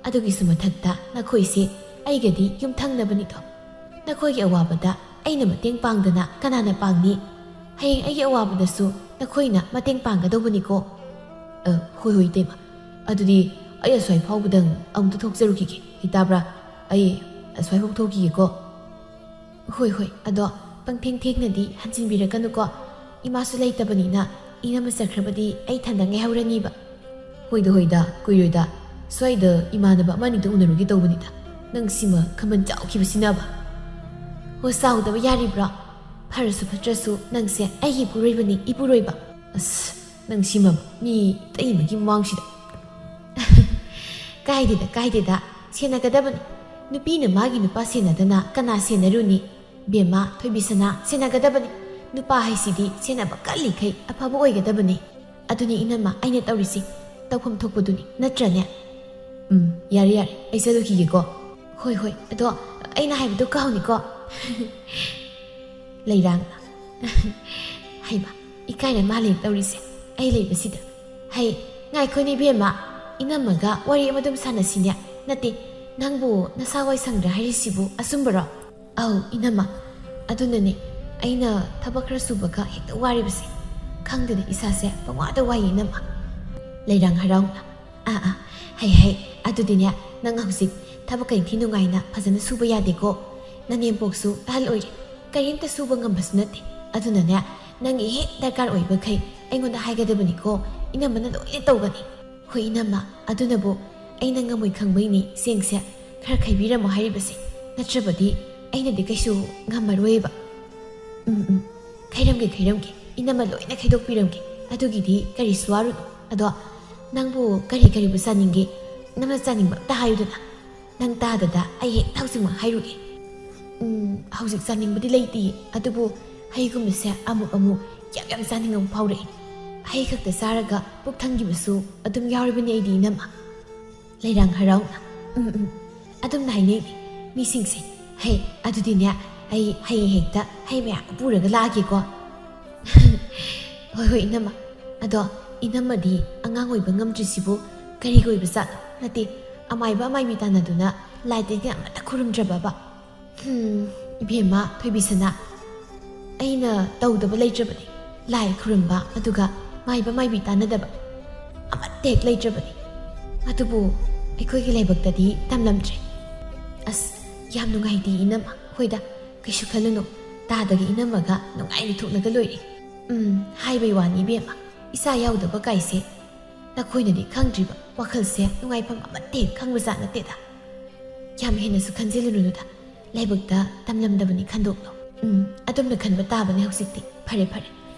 ꯑꯗꯨꯒꯤꯁꯨ ꯃꯊꯛꯇ ꯅꯈꯣꯏꯁꯦ ꯑꯩꯒꯗꯤ ꯌꯨꯝꯊꯪꯅꯕꯅꯤꯗꯣ꯫ ꯅꯈꯣꯏꯒꯤ ꯑꯋꯥꯕꯗ ꯑꯩꯅ ꯃꯇꯦꯡ ꯄꯥꯡꯗꯅ ꯀꯅꯥꯅ ꯄꯥꯡꯅꯤ? ꯍꯌꯦꯡ ꯑꯩꯒꯤ ꯑꯋꯥꯕꯗꯁꯨ ꯅꯈꯣꯏꯅ ꯃꯇꯦꯡ ꯄꯥꯡꯒꯗꯧꯕꯅꯤꯀꯣ꯫" "ꯑ, ꯍꯣꯏ, ꯍꯣꯏ, ꯏꯇꯩꯃ꯫ ꯑꯗꯨꯗꯤ ꯑꯩ ꯑꯁ꯭ꯋꯥꯏ ꯐꯥꯎꯕꯗꯪ ꯑꯃꯨꯛꯇ ꯊꯣꯛꯆꯔꯨꯈꯤꯒꯦ, ꯏꯇꯥꯕ꯭ꯔꯥ? ꯑꯩ ꯑꯁ꯭ꯋꯥꯏꯐꯥꯎ ꯊꯣꯛꯈꯤꯒꯦꯀꯣ꯫" "ꯍꯣꯏ, ꯍꯣꯏ, ꯑꯗꯣ ꯄꯪꯊꯦꯡ ꯊꯦꯡꯅꯗꯤ ꯍꯟꯖꯤꯟꯕꯤꯔꯛꯀꯅꯨꯀꯣ꯫ ꯏꯃꯥꯁꯨ ꯂꯩꯇꯕꯅꯤꯅ ꯏꯅꯝꯃ ꯆꯠꯈ꯭ꯔꯕꯗꯤ ꯑꯩ ꯏꯊꯟꯗ ꯉꯥꯏꯍꯧꯔꯅꯤꯕ꯫" "ꯍꯣꯏꯗ, ꯍꯣꯏꯗ, ꯀꯨꯏꯔꯣꯏꯗ꯫ ꯁ꯭ꯋꯥꯏꯗ ꯏꯃꯥꯟꯅꯕ ꯑꯃ ꯑꯅꯤꯗ ꯎꯅꯔꯨꯒꯦ ꯇꯧꯕꯅꯤꯗ꯫ ꯅꯪ ꯁꯤꯃ ꯈꯝꯕꯟ ꯆꯥꯎꯈꯤꯕꯁꯤꯅꯕ꯫" "ꯍꯣ, ꯆꯥꯎꯗꯕ ꯌꯥꯔꯤꯕ꯭ꯔꯣ? ꯐꯔꯁꯨ ꯐꯠꯇ꯭ꯔꯁꯨ ꯅꯪꯁꯦ ꯑꯩꯒꯤ ꯏꯄꯨꯔꯣꯏꯕꯅꯤ, ꯏꯄꯨꯔꯣꯏꯕ꯫" "ꯑꯁ, ꯅꯪ ꯁꯤꯃ ꯃꯤ ꯏꯇꯩꯃꯒꯤ ꯃꯃꯥꯡꯁꯤꯗ꯫" "ꯀꯥꯏꯗꯦꯗ, ꯀꯥꯏꯗꯦꯗ, ꯁꯦꯟꯅꯒꯗꯕꯅꯤ꯫ ꯅꯨꯄꯤꯅ ꯃꯥꯒꯤ ꯅꯨꯄꯥ ꯁꯦꯟꯅꯗꯅ ꯀꯅꯥ ꯁꯦꯟꯅꯔꯨꯅꯤ? ꯕꯦꯝꯃ, ꯊꯣꯏꯕꯤꯁꯅꯥ, ꯁꯦꯟꯅꯒꯗꯕꯅꯤ꯫ ꯅꯨꯄꯥ ꯍꯥꯏꯁꯤꯗꯤ ꯁꯦꯟꯅꯕ ꯀꯜꯂꯤꯈꯩ ꯑꯐꯕ ꯑꯣꯏꯒꯗꯕꯅꯤ꯫ ꯑꯗꯨꯅꯤ ꯏꯅꯝꯃ ꯑꯩꯅ ꯇꯧꯔꯤꯁꯤ, ꯇꯧꯐꯝ ꯊꯣꯛꯄꯗꯨꯅꯤ, ꯅꯠꯇ꯭ꯔꯅꯦ?" "ꯎꯝ, ꯌꯥꯔꯦ, ꯌꯥꯔꯦ, ꯑꯩ ꯆꯠꯂꯨꯈꯤꯒꯦꯀꯣ꯫" "ꯍꯣꯏ, ꯍꯣꯏ, ꯑꯗꯣ ꯑꯩꯅ ꯍꯥꯏꯕꯗꯣ ꯀꯥꯎꯅꯤꯀꯣ꯫" ꯂꯩꯔꯥꯡ꯫ "ꯍꯩꯃꯥ, ꯏꯀꯥꯏꯔ ꯃꯥꯜꯂꯦ ꯇꯧꯔꯤꯁꯦ, ꯑꯩ ꯂꯩꯕꯁꯤꯗ꯫ ꯍꯩ, ꯉꯥꯏꯈꯣꯅꯦ ꯏꯕꯦꯝꯃ, ꯏꯅꯝꯃꯒ ꯋꯥꯔꯤ ꯑꯃꯗꯨꯝ ꯁꯥꯟꯅꯁꯤꯅꯦ꯫ ꯅꯠꯇꯦ, ꯅꯪꯕꯨ ꯅꯁꯥ ꯋꯥꯏ ꯁꯪꯗ꯭ꯔꯦ ꯍꯥꯏꯔꯤꯁꯤꯕꯨ ꯑꯆꯨꯝꯕꯔꯣ?" "ꯑꯧ, ꯏꯅꯝꯃ, ꯑꯗꯨꯅꯅꯦ ꯑꯩꯅ ꯊꯕꯛ ꯈꯔ ꯁꯨꯕꯒ ꯍꯦꯛꯇ ꯋꯥꯔꯤꯕꯁꯦ꯫ ꯈꯪꯗꯦꯗ, ꯏꯁꯥꯁꯦ ꯄꯪꯋꯥꯗ ꯋꯥꯏꯌꯦ ꯏꯅꯝꯃ꯫" ꯂꯩꯔꯥꯡ ꯍꯔꯥꯎꯅ, "ꯑꯥ, ꯑꯥ, ꯍꯩ, ꯍꯩ, ꯑꯗꯨꯗꯤꯅꯦ, ꯅꯪ ꯍꯧꯖꯤꯛ ꯊꯕꯛ ꯀꯩꯊꯤ ꯅꯨꯡꯉꯥꯏꯅ ꯐꯖꯅ ꯁꯨꯕ ꯌꯥꯗꯦꯀꯣ꯫ ꯅꯅꯦꯝꯄꯣꯛꯁꯨ ꯑꯍꯜ ꯑꯣꯏꯔꯦ, ꯀꯔꯤꯝꯇ ꯁꯨꯕ ꯉꯝꯕꯁꯨ ꯅꯠꯇꯦ꯫ ꯑꯗꯨꯅꯅꯦ, ꯅꯪꯒꯤ ꯍꯦꯛ ꯗꯔꯀꯥꯔ ꯑꯣꯏꯕꯈꯩ ꯑꯩꯉꯣꯟꯗ ꯍꯥꯏꯒꯗꯕꯅꯤꯀꯣ, ꯏꯅꯝꯃꯅ ꯂꯣꯏꯅ ꯇꯧꯒꯅꯤ꯫" "ꯍꯣꯏ ꯏꯅꯝꯃ, ꯑꯗꯨꯅꯕꯨ ꯑꯩꯅ ꯉꯝꯃꯣꯏ ꯈꯪꯕꯩꯅꯤ ꯆꯦꯡꯁꯦ ꯈꯔ ꯈꯩꯕꯤꯔꯝꯃꯣ ꯍꯥꯏꯔꯤꯕꯁꯦ, ꯅꯠꯇ꯭ꯔꯕꯗꯤ ꯑꯩꯅꯗꯤ ꯀꯩꯁꯨ ꯉꯝꯃꯔꯣꯏꯕ꯫" "ꯎꯝ, ꯎꯝ, ꯈꯩꯔꯝꯒꯦ, ꯈꯩꯔꯝꯒꯦ, ꯏꯅꯝꯃ ꯂꯣꯏꯅ ꯈꯩꯗꯣꯛꯄꯤꯔꯝꯒꯦ, ꯑꯗꯨꯒꯤꯗꯤ ꯀꯔꯤꯁꯨ ꯋꯥꯔꯨꯅꯨ꯫ ꯑꯗꯣ ꯅꯪꯕꯨ ꯀꯔꯤ ꯀꯔꯤꯕꯨ ꯆꯥꯅꯤꯡꯒꯦ? ꯅꯪꯅ ꯆꯥꯅꯤꯡꯕ ꯑꯝꯇ ꯍꯥꯏꯌꯨꯗꯅ꯫ ꯅꯪ ꯇꯥꯗꯗ ꯑꯩ ꯍꯦꯛ ꯍꯧꯖꯤꯛꯃꯛ ꯍꯥꯏꯔꯨꯒꯦ꯫" "ꯎꯝ, ꯍꯧꯖꯤꯛ ꯆꯥꯅꯤꯡꯕꯗꯤ ꯂꯩꯇꯤꯌꯦ, ꯑꯗꯨꯕꯨ ꯍꯩꯒꯨꯝꯕꯁꯦ ꯑꯃꯨꯛ ꯑꯃꯨꯛ ꯌꯥꯝ ꯌꯥꯝ ꯆꯥꯅꯤꯡꯕ ꯐꯥꯎꯔꯛꯏ꯫ ꯍꯩ ꯈꯛꯇ ꯆꯥꯔꯒ ꯄꯨꯛ ꯊꯟꯈꯤꯕꯁꯨ ꯑꯗꯨꯝ ꯌꯥꯎꯔꯤꯕꯅꯤ ꯑꯩꯗꯤ ꯏꯅꯝꯃ꯫" ꯂꯩꯔꯥꯡ ꯍꯔꯥꯎꯅ, "ꯎꯝ, ꯎꯝ, ꯑꯗꯨꯝꯅ ꯍꯥꯏꯅꯩꯅꯦ ꯃꯤꯁꯤꯡꯁꯦ꯫ ꯍꯩ, ꯑꯗꯨꯗꯤꯅꯦ, ꯑꯩ ꯍꯌꯦꯡ ꯍꯦꯛꯇ ꯍꯩ ꯃꯌꯥꯝ ꯄꯨꯔꯒ ꯂꯥꯛꯑꯒꯦꯀꯣ꯫ ꯍꯣꯏ, ꯍꯣꯏ, ꯏꯅꯝꯃ꯫ ꯑꯗꯣ ꯏꯅꯝꯃꯗꯤ ꯑꯉꯥꯡ ꯑꯣꯏꯕ ꯉꯝꯗ꯭ꯔꯤꯁꯤꯕꯨ ꯀꯔꯤꯒꯤ ꯑꯣꯏꯕ ꯖꯥꯠꯅꯣ? ꯅꯠꯇꯦ, ꯑꯃꯥꯏꯕ ꯑꯃꯥꯏꯕꯤ ꯇꯥꯟꯅꯗꯨꯅ ꯂꯥꯏ ꯇꯤꯟꯒꯤ ꯑꯃꯠꯇ ꯈꯨꯔꯨꯝꯗ꯭ꯔꯕꯕ? ꯍꯝ, ꯏꯕꯦꯝꯃ ꯊꯣꯏꯕꯤꯁꯅꯥ, ꯑꯩꯅ ꯇꯧꯗꯕ ꯂꯩꯇ꯭ꯔꯕꯅꯤ꯫ ꯂꯥꯏ ꯈꯨꯔꯨꯝꯕ, ꯑꯗꯨꯒ ꯃꯥꯏꯕ ꯃꯥꯏꯕꯤ ꯇꯥꯟꯅꯗꯕ ꯑꯃꯠꯇ ꯍꯦꯛ ꯂꯩꯇ꯭ꯔꯕꯅꯤ꯫ ꯑꯗꯨꯕꯨ ꯑꯩꯈꯣꯏꯒꯤ ꯂꯥꯏꯕꯛꯇꯗꯤ ꯇꯝꯂꯝꯗ꯭ꯔꯦ꯫ ꯑꯁ, ꯌꯥꯝ ꯅꯨꯡꯉꯥꯏꯇꯦ ꯏꯅꯝꯃ꯫ ꯍꯣꯏꯗ, ꯀꯩꯁꯨ ꯈꯜꯂꯨꯅꯨ꯫ ꯇꯥꯗꯒꯤ ꯏꯅꯝꯃꯒ ꯅꯨꯡꯉꯥꯏꯅ ꯊꯣꯛꯂꯒ ꯂꯣꯏꯔꯦ꯫ ꯎꯝ, ꯍꯥꯏꯕꯩ ꯋꯥꯅꯤ ꯏꯕꯦꯝꯃ, ꯏꯆꯥ ꯌꯥꯎꯗꯕ ꯀꯥꯏꯁꯦ ꯅꯈꯣꯏꯅꯗꯤ ꯈꯪꯗ꯭ꯔꯤꯕ ꯋꯥꯈꯜꯁꯦ ꯅꯨꯡꯉꯥꯏꯐꯝ ꯑꯃꯠꯇ ꯍꯦꯛ ꯈꯪꯕꯖꯥꯠ ꯅꯠꯇꯦꯗ꯫ ꯌꯥꯝ ꯍꯦꯟꯅꯁꯨ ꯈꯟꯖꯤꯜꯂꯨꯅꯨꯗ, ꯂꯥꯏꯕꯛꯇ ꯇꯝꯂꯝꯗꯕꯅꯤ ꯈꯟꯗꯣꯛꯂꯣ꯫ ꯎꯝ, ꯑꯗꯨꯝꯅ ꯈꯟꯕ ꯇꯥꯕꯅꯤ ꯍꯧꯖꯤꯛꯇꯤ꯫ ꯐꯔꯦ, ꯐꯔꯦ꯫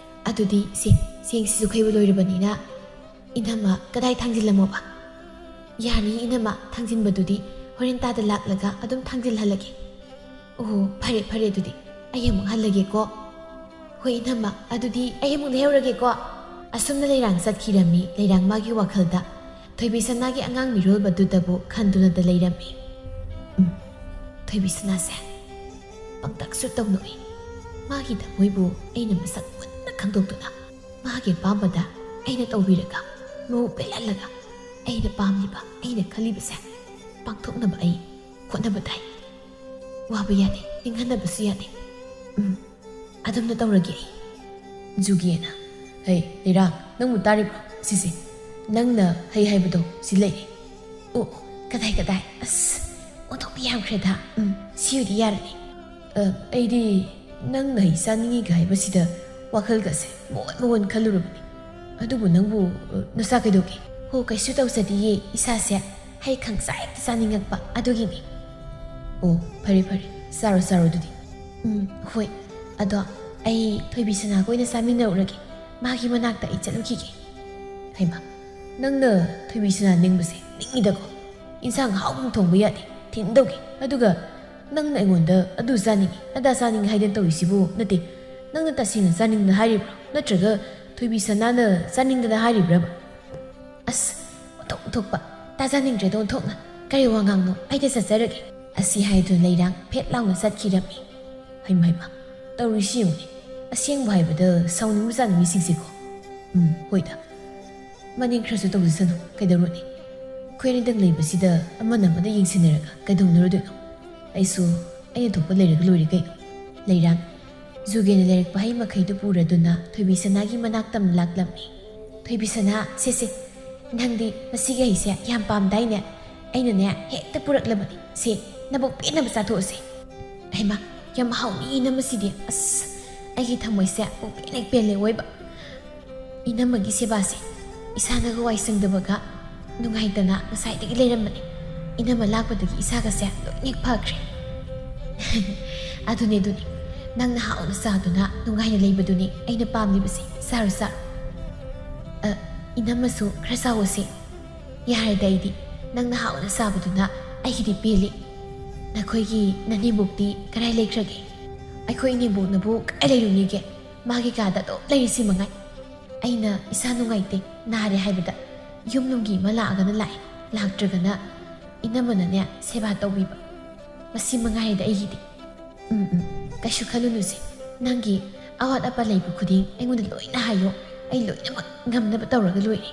ꯑꯗꯨꯗꯤ ꯁꯦ, ꯆꯦꯡꯁꯤꯁꯨ ꯈꯩꯕ ꯂꯣꯏꯔꯕꯅꯤꯅ, ꯏꯅꯝꯃ ꯀꯗꯥꯏ ꯊꯥꯡꯖꯤꯜꯂꯝꯃꯣꯕ? ꯌꯥꯅꯤ ꯏꯅꯝꯃ, ꯊꯥꯡꯖꯤꯟꯕꯗꯨꯗꯤ ꯍꯣꯔꯦꯟ ꯇꯥꯗ ꯂꯥꯛꯂꯒ ꯑꯗꯨꯝ ꯊꯥꯡꯖꯤꯜꯍꯜꯂꯒꯦ꯫ ꯑꯣ, ꯐꯔꯦ, ꯐꯔꯦ, ꯑꯗꯨꯗꯤ ꯑꯩ ꯑꯃꯨꯛ ꯍꯜꯂꯒꯦꯀꯣ꯫ ꯍꯣꯏ ꯏꯅꯝꯃ, ꯑꯗꯨꯗꯤ ꯑꯩ ꯑꯃꯨꯛ ꯂꯩꯍꯧꯔꯒꯦꯀꯣ꯫ ꯑꯁꯨꯝꯅ ꯂꯩꯔꯥꯡ ꯆꯠꯈꯤꯔꯝꯃꯤ꯫ ꯂꯩꯔꯥꯡ ꯃꯥꯒꯤ ꯋꯥꯈꯜꯗ ꯊꯣꯏꯕꯤ ꯁꯅꯥꯒꯤ ꯑꯉꯥꯡ ꯃꯤꯔꯣꯜꯕꯗꯨꯗꯕꯨ ꯈꯟꯗꯨꯅꯗ ꯂꯩꯔꯝꯃꯤ꯫ ꯎꯝ, ꯊꯣꯏꯕꯤ ꯁꯅꯥꯁꯦ ꯄꯪꯇꯛꯁꯨ ꯇꯧꯅꯨꯏ꯫ ꯃꯥꯒꯤ ꯊꯃꯣꯏꯕꯨ ꯑꯩꯅ ꯃꯁꯛ ꯃꯨꯟꯅ ꯈꯪꯗꯣꯛꯇꯨꯅ, ꯃꯥꯒꯤ ꯑꯄꯥꯝꯕꯗ ꯑꯩꯅ ꯇꯧꯕꯤꯔꯒ, ꯃꯕꯨꯛ ꯄꯦꯜꯍꯜꯂꯒ, ꯑꯩꯅ ꯄꯥꯝꯂꯤꯕ, ꯑꯩꯅ ꯈꯜꯂꯤꯕꯁꯦ ꯄꯥꯡꯊꯣꯛꯅꯕ ꯑꯩ ꯍꯣꯠꯅꯕ ꯇꯥꯏ꯫ ꯋꯥꯕ ꯌꯥꯗꯦ, ꯅꯤꯡꯍꯟꯅꯕꯁꯨ ꯌꯥꯗꯦ꯫ ꯎꯝ, ꯑꯗꯨꯝꯅ ꯇꯧꯔꯒꯦ ꯑꯩ꯫ ꯖꯨꯒꯦꯅ, "ꯍꯩ, ꯂꯩꯔꯥꯡ, ꯅꯪꯕꯨ ꯇꯥꯔꯤꯕ꯭ꯔꯣ? ꯁꯤꯁꯦ, ꯅꯪꯅ ꯍꯩ ꯍꯥꯏꯕꯗꯣ ꯁꯤ ꯂꯩꯔꯦ꯫ ꯑꯣ, ꯑꯣ, ꯀꯗꯥꯏ, ꯀꯗꯥꯏ? ꯑꯁ, ꯑꯣꯟꯊꯣꯛꯄ ꯌꯥꯝꯈ꯭ꯔꯦꯗ꯫ ꯎꯝ, ꯁꯤ ꯑꯣꯏꯗꯤ ꯌꯥꯔꯅꯤ꯫ ꯑ, ꯑꯩꯗꯤ ꯅꯪꯅ ꯍꯩ ꯆꯥꯅꯤꯡꯉꯤꯒ ꯍꯥꯏꯕꯁꯤꯗ ꯋꯥꯈꯜꯒꯁꯦ ꯃꯑꯣꯟ ꯃꯑꯣꯟ ꯈꯜꯂꯨꯔꯕꯅꯤ꯫ ꯑꯗꯨꯕꯨ ꯅꯪꯕꯨ, ꯑ, ꯅꯁꯥ ꯀꯩꯗꯧꯒꯦ?" "ꯍꯣ, ꯀꯩꯁꯨ ꯇꯧꯖꯗꯤꯌꯦ, ꯏꯁꯥꯁꯦ ꯍꯩ ꯈꯪꯆꯥ ꯍꯦꯛꯇ ꯆꯥꯅꯤꯡꯉꯛꯄ ꯑꯗꯨꯒꯤꯅꯤ꯫" "ꯑꯣ, ꯐꯔꯦ, ꯐꯔꯦ, ꯆꯥꯔꯣ, ꯆꯥꯔꯣ ꯑꯗꯨꯗꯤ꯫" "ꯎꯝ, ꯍꯣꯏ꯫ ꯑꯗꯣ ꯑꯩ ꯊꯣꯏꯕꯤ ꯁꯅꯥꯒ ꯑꯣꯏꯅ ꯆꯥꯃꯤꯟꯅꯔꯨꯔꯒꯦ꯫ ꯃꯥꯒꯤ ꯃꯅꯥꯛꯇ ꯑꯩ ꯆꯠꯂꯨꯈꯤꯒꯦ꯫" "ꯍꯩꯃꯥ, ꯅꯪꯅ ꯊꯣꯏꯕꯤ ꯁꯅꯥ ꯅꯤꯡꯕꯁꯦ ꯅꯤꯡꯉꯤꯗꯀꯣ꯫ ꯏꯟꯁꯥꯡ ꯑꯍꯥꯎꯕ ꯑꯃ ꯊꯣꯡꯕ ꯌꯥꯗꯦ, ꯊꯤꯟꯗꯧꯒꯦ꯫ ꯑꯗꯨꯒ ꯅꯪꯅ ꯑꯩꯉꯣꯟꯗ ꯑꯗꯨ ꯆꯥꯅꯤꯡꯉꯤ, ꯑꯗꯥ ꯆꯥꯅꯤꯡꯉꯤ ꯍꯥꯏꯗꯅ ꯇꯧꯔꯤꯁꯤꯕꯨ? ꯅꯠꯇꯦ, ꯅꯪꯅ ꯇꯁꯦꯡꯅ ꯆꯥꯅꯤꯡꯗꯅ ꯍꯥꯏꯔꯤꯕ꯭ꯔꯣ? ꯅꯠꯇ꯭ꯔꯒ ꯊꯣꯏꯕꯤ ꯁꯅꯥꯅ ꯆꯥꯅꯤꯡꯗꯅ ꯍꯥꯏꯔꯤꯕ꯭ꯔꯕ?" "ꯑꯁ, ꯑꯣꯟꯊꯣꯛ ꯑꯣꯟꯊꯣꯛꯄ! ꯇꯥꯖꯅꯤꯡꯗ꯭ꯔꯦꯗ ꯑꯣꯟꯊꯣꯛꯅ꯫ ꯀꯔꯤ ꯋꯥ ꯉꯥꯡꯅꯣ? ꯑꯩꯗꯤ ꯆꯠꯆꯔꯒꯦ꯫" ꯑꯁꯤ ꯍꯥꯏꯗꯨꯅ ꯂꯩꯔꯥꯡ ꯐꯦꯠ ꯂꯥꯎꯅ ꯆꯠꯈꯤꯔꯝꯃꯤ꯫ ꯍꯩꯃ ꯍꯩꯃ, ꯇꯧꯔꯤꯁꯤ ꯌꯦꯡꯉꯨꯅꯦ꯫ ꯑꯁꯦꯡꯕ ꯍꯥꯏꯕꯗ ꯁꯥꯎꯅꯤꯡꯕꯖꯥꯠꯅꯤ ꯃꯤꯁꯤꯡꯁꯦꯀꯣ꯫ ꯎꯝ, ꯍꯣꯏꯗ꯫ ꯃꯅꯤꯡ ꯈꯔꯁꯨ ꯇꯧꯖꯁꯅꯨ, ꯀꯩꯗꯧꯔꯨꯅꯤ? ꯑꯩꯈꯣꯏ ꯑꯅꯤꯗꯪ ꯂꯩꯕꯁꯤꯗ ꯑꯃꯅ ꯑꯃꯗ ꯌꯦꯡꯁꯤꯟꯅꯔꯒ ꯀꯩꯗꯧꯅꯔꯨꯗꯣꯏꯅꯣ? ꯑꯩꯁꯨ ꯑꯩꯅ ꯊꯣꯛꯄ ꯂꯩꯔꯒ ꯂꯣꯏꯔꯦ ꯀꯩꯅꯣ꯫ ꯂꯩꯔꯥꯡ, ꯖꯨꯒꯦꯅ ꯂꯩꯔꯛꯄ ꯍꯩ ꯃꯈꯩꯗꯨ ꯄꯨꯔꯗꯨꯅ ꯊꯣꯏꯕꯤ ꯁꯅꯥꯒꯤ ꯃꯅꯥꯛꯇ ꯂꯥꯛꯂꯝꯃꯤ꯫ ꯊꯣꯏꯕꯤ ꯁꯅꯥ, ꯁꯦ ꯁꯦ, ꯅꯪꯗꯤ ꯃꯁꯤꯒꯤ ꯍꯩꯁꯦ ꯌꯥꯝ ꯄꯥꯝꯗꯥꯏꯅꯦ? ꯑꯩꯅꯅꯦ ꯍꯦꯛꯇ ꯄꯨꯔꯛꯂꯕꯅꯤ꯫ ꯁꯦ, ꯅꯕꯨꯛ ꯄꯦꯟꯅꯕ ꯆꯥꯊꯣꯛꯑꯁꯦ꯫ ꯍꯩꯃꯥ, ꯌꯥꯝ ꯍꯥꯎꯅꯤ ꯏꯅꯝꯃꯁꯤꯗꯤ꯫ ꯑꯁ, ꯑꯩꯒꯤ ꯊꯃꯣꯏꯁꯦ ꯄꯨꯡꯄꯦꯟ ꯍꯦꯛ ꯄꯦꯜꯂꯦ ꯑꯣꯏꯕ꯫ ꯏꯅꯝꯃꯒꯤ ꯁꯦꯕꯥꯁꯦ ꯏꯁꯥꯅꯒ ꯋꯥꯏ ꯁꯪꯗꯕꯒ ꯅꯨꯡꯉꯥꯏꯇꯅ ꯉꯁꯥꯏꯗꯒꯤ ꯂꯩꯔꯝꯕꯅꯦ꯫ ꯏꯅꯝꯃ ꯂꯥꯛꯄꯗꯒꯤ ꯏꯁꯥꯒꯁꯦ ꯂꯣꯏꯅ ꯍꯦꯛ ꯐꯈ꯭ꯔꯦ꯫ ꯑꯗꯨꯅꯦ, ꯑꯗꯨꯅꯦ꯫ ꯅꯪꯅ ꯍꯥꯎꯅ ꯆꯥꯗꯨꯅ ꯅꯨꯡꯉꯥꯏꯅ ꯂꯩꯕꯗꯨꯅꯤ ꯑꯩꯅ ꯄꯥꯝꯂꯤꯕꯁꯦ꯫ ꯆꯥꯔꯣ, ꯆꯥꯔꯣ꯫ ꯑ, ꯏꯅꯝꯃꯁꯨ ꯈꯔ ꯆꯥꯎꯑꯣꯁꯦ꯫ ꯌꯥꯔꯦꯗ ꯑꯩꯗꯤ꯫ ꯅꯪꯅ ꯍꯥꯎꯅ ꯆꯥꯕꯗꯨꯅ ꯑꯩꯒꯤꯗꯤ ꯄꯦꯜꯂꯤ꯫ ꯅꯈꯣꯏꯒꯤ ꯅꯅꯦꯝꯕꯣꯛꯇꯤ ꯀꯗꯥꯏ ꯂꯩꯈ꯭ꯔꯒꯦ? ꯑꯩꯈꯣꯏ ꯏꯅꯦꯝꯕꯣꯛꯅꯕꯨ ꯀꯗꯥꯏ ꯂꯩꯔꯨꯅꯤꯒꯦ? ꯃꯥꯒꯤ ꯀꯥꯗ ꯑꯗꯨꯝ ꯂꯩꯔꯤꯁꯤ ꯃꯉꯥꯏ꯫ ꯑꯩꯅ ꯏꯁꯥ ꯅꯨꯡꯉꯥꯏꯇꯦ, ꯅꯥꯔꯦ ꯍꯥꯏꯕꯗ ꯌꯨꯝ ꯅꯨꯡꯒꯤ ꯑꯃ ꯂꯥꯛꯑꯒꯅ ꯂꯥꯛꯑꯦ, ꯂꯥꯛꯇ꯭ꯔꯒꯅ ꯏꯅꯝꯃꯅꯅꯦ ꯁꯦꯕꯥ ꯇꯧꯕꯤꯕ꯫ ꯃꯁꯤ ꯃꯉꯥꯏꯔꯦꯗ ꯑꯩꯒꯤꯗꯤ꯫ ꯎꯝ, ꯎꯝ, ꯀꯩꯁꯨ ꯈꯜꯂꯨꯅꯨꯁꯦ꯫ ꯅꯪꯒꯤ ꯑꯋꯥꯠ ꯑꯄꯥ ꯂꯩꯕ ꯈꯨꯗꯤꯡ ꯑꯩꯉꯣꯟꯗ ꯂꯣꯏꯅ ꯍꯥꯏꯌꯣ꯫ ꯑꯩ ꯂꯣꯏꯅꯃꯛ ꯉꯝꯅꯕ ꯇꯧꯔꯒ ꯂꯣꯏꯔꯦ꯫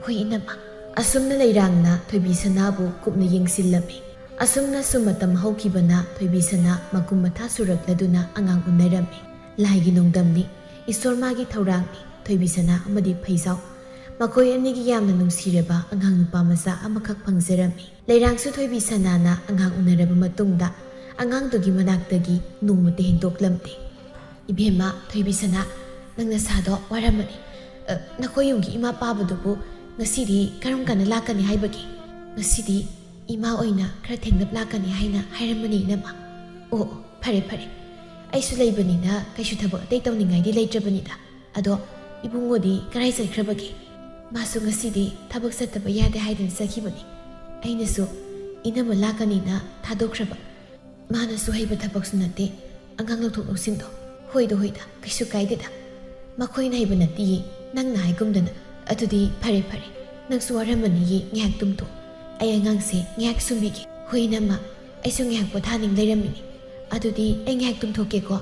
ꯍꯣꯏ, ꯏꯅꯝꯃ꯫ ꯑꯁꯨꯝꯅ ꯂꯩꯔꯥꯡꯅ ꯊꯣꯏꯕꯤ ꯁꯅꯥꯕꯨ ꯀꯨꯞꯅ ꯌꯦꯡꯁꯤꯜꯂꯝꯃꯤ꯫ ꯑꯁꯨꯝꯅ ꯁꯨꯝ ꯃꯇꯝ ꯍꯧꯈꯤꯕꯅ ꯊꯣꯏꯕꯤ ꯁꯅꯥ ꯃꯀꯨꯝ ꯃꯊꯥ ꯁꯨꯔꯛꯂꯗꯨꯅ ꯑꯉꯥꯡ ꯎꯅꯔꯝꯃꯤ꯫ ꯂꯥꯏꯒꯤ ꯅꯣꯡꯗꯝꯅꯤ, ꯏꯁꯣꯔ ꯃꯥꯒꯤ ꯊꯧꯔꯥꯡꯅꯤ, ꯊꯣꯏꯕꯤ ꯁꯅꯥ ꯑꯃꯗꯤ ꯐꯩꯖꯥꯎ꯫ ꯃꯈꯣꯏ ꯑꯅꯤꯒꯤ ꯌꯥꯝꯅ ꯅꯨꯡꯁꯤꯔꯕ ꯑꯉꯥꯡ ꯅꯨꯄꯥ ꯃꯆꯥ ꯑꯃꯈꯛ ꯐꯪꯖꯔꯝꯃꯤ꯫ ꯂꯩꯔꯥꯡꯁꯨ ꯊꯣꯏꯕꯤ ꯁꯅꯥꯅ ꯑꯉꯥꯡ ꯎꯅꯔꯕ ꯃꯇꯨꯡꯗ ꯑꯉꯥꯡꯗꯨꯒꯤ ꯃꯅꯥꯛꯇꯒꯤ ꯅꯣꯡꯃꯇ ꯍꯦꯟꯗꯣꯛꯂꯝꯗꯦ꯫ "ꯏꯕꯦꯝꯃ ꯊꯣꯏꯕꯤ ꯁꯅꯥ, ꯅꯪ ꯅꯁꯥꯗꯣ ꯋꯥꯔꯝꯃꯅꯤ꯫ ꯑ, ꯅꯈꯣꯏ ꯌꯨꯝꯒꯤ ꯏꯃꯥ ꯄꯥꯕꯗꯨꯕꯨ ꯉꯁꯤꯗꯤ ꯀꯔꯝ ꯀꯥꯟꯗ ꯂꯥꯛꯀꯅꯤ ꯍꯥꯏꯕꯒꯦ? ꯉꯁꯤꯗꯤ ꯏꯃꯥ ꯑꯣꯏꯅ ꯈꯔ ꯊꯦꯡꯂꯞ ꯂꯥꯛꯀꯅꯤ ꯍꯥꯏꯅ ꯍꯥꯏꯔꯝꯕꯅꯤ ꯏꯅꯝꯃ꯫" "ꯑꯣ, ꯑꯣ, ꯐꯔꯦ, ꯐꯔꯦ꯫ ꯑꯩꯁꯨ ꯂꯩꯕꯅꯤꯅ ꯀꯩꯁꯨ ꯊꯕꯛ ꯑꯇꯩ ꯇꯧꯅꯤꯡꯉꯥꯏꯗꯤ ꯂꯩꯇ꯭ꯔꯕꯅꯤꯗ꯫ ꯑꯗꯣ ꯏꯕꯨꯡꯉꯣꯗꯤ ꯀꯗꯥꯏ ꯆꯠꯈ꯭ꯔꯕꯒꯦ?" "ꯃꯥꯁꯨ ꯉꯁꯤꯗꯤ ꯊꯕꯛ ꯆꯠꯇꯕ ꯌꯥꯗꯦ ꯍꯥꯏꯗꯅ ꯆꯠꯈꯤꯕꯅꯤ꯫ ꯑꯩꯅꯁꯨ ꯏꯅꯝꯃ ꯂꯥꯛꯀꯅꯤꯅ ꯊꯥꯗꯣꯛꯈ꯭ꯔꯕ꯫ ꯃꯥꯅꯁꯨ ꯍꯩꯕ ꯊꯕꯛꯁꯨ ꯅꯠꯇꯦ ꯑꯉꯥꯡ ꯂꯧꯊꯣꯛ ꯂꯧꯁꯤꯟꯗꯣ꯫" "ꯍꯣꯏꯗ, ꯍꯣꯏꯗ, ꯀꯩꯁꯨ ꯀꯥꯏꯗꯦꯗ꯫ ꯃꯈꯣꯏꯅ ꯍꯩꯕ ꯅꯠꯇꯤꯌꯦ, ꯅꯪꯅ ꯍꯥꯏꯒꯨꯝꯗꯅ꯫ ꯑꯗꯨꯗꯤ ꯐꯔꯦ, ꯐꯔꯦ꯫ ꯅꯪꯁꯨ ꯋꯥꯔꯝꯃꯅꯤꯌꯦ, ꯉꯥꯏꯍꯥꯛ ꯇꯨꯝꯊꯣꯛ꯫ ꯑꯩ ꯑꯉꯥꯡꯁꯦ ꯉꯥꯏꯍꯥꯛ ꯁꯨꯝꯕꯤꯒꯦ꯫" "ꯍꯣꯏ ꯏꯅꯝꯃ, ꯑꯩꯁꯨ ꯉꯥꯏꯍꯥꯛ ꯄꯣꯊꯥꯅꯤꯡ ꯂꯩꯔꯝꯃꯤꯅꯤ꯫ "ꯑꯗꯨꯗꯤ ꯑꯩ ꯉꯥꯏꯍꯥꯛ ꯇꯨꯝꯊꯣꯛꯀꯦꯀꯣ꯫"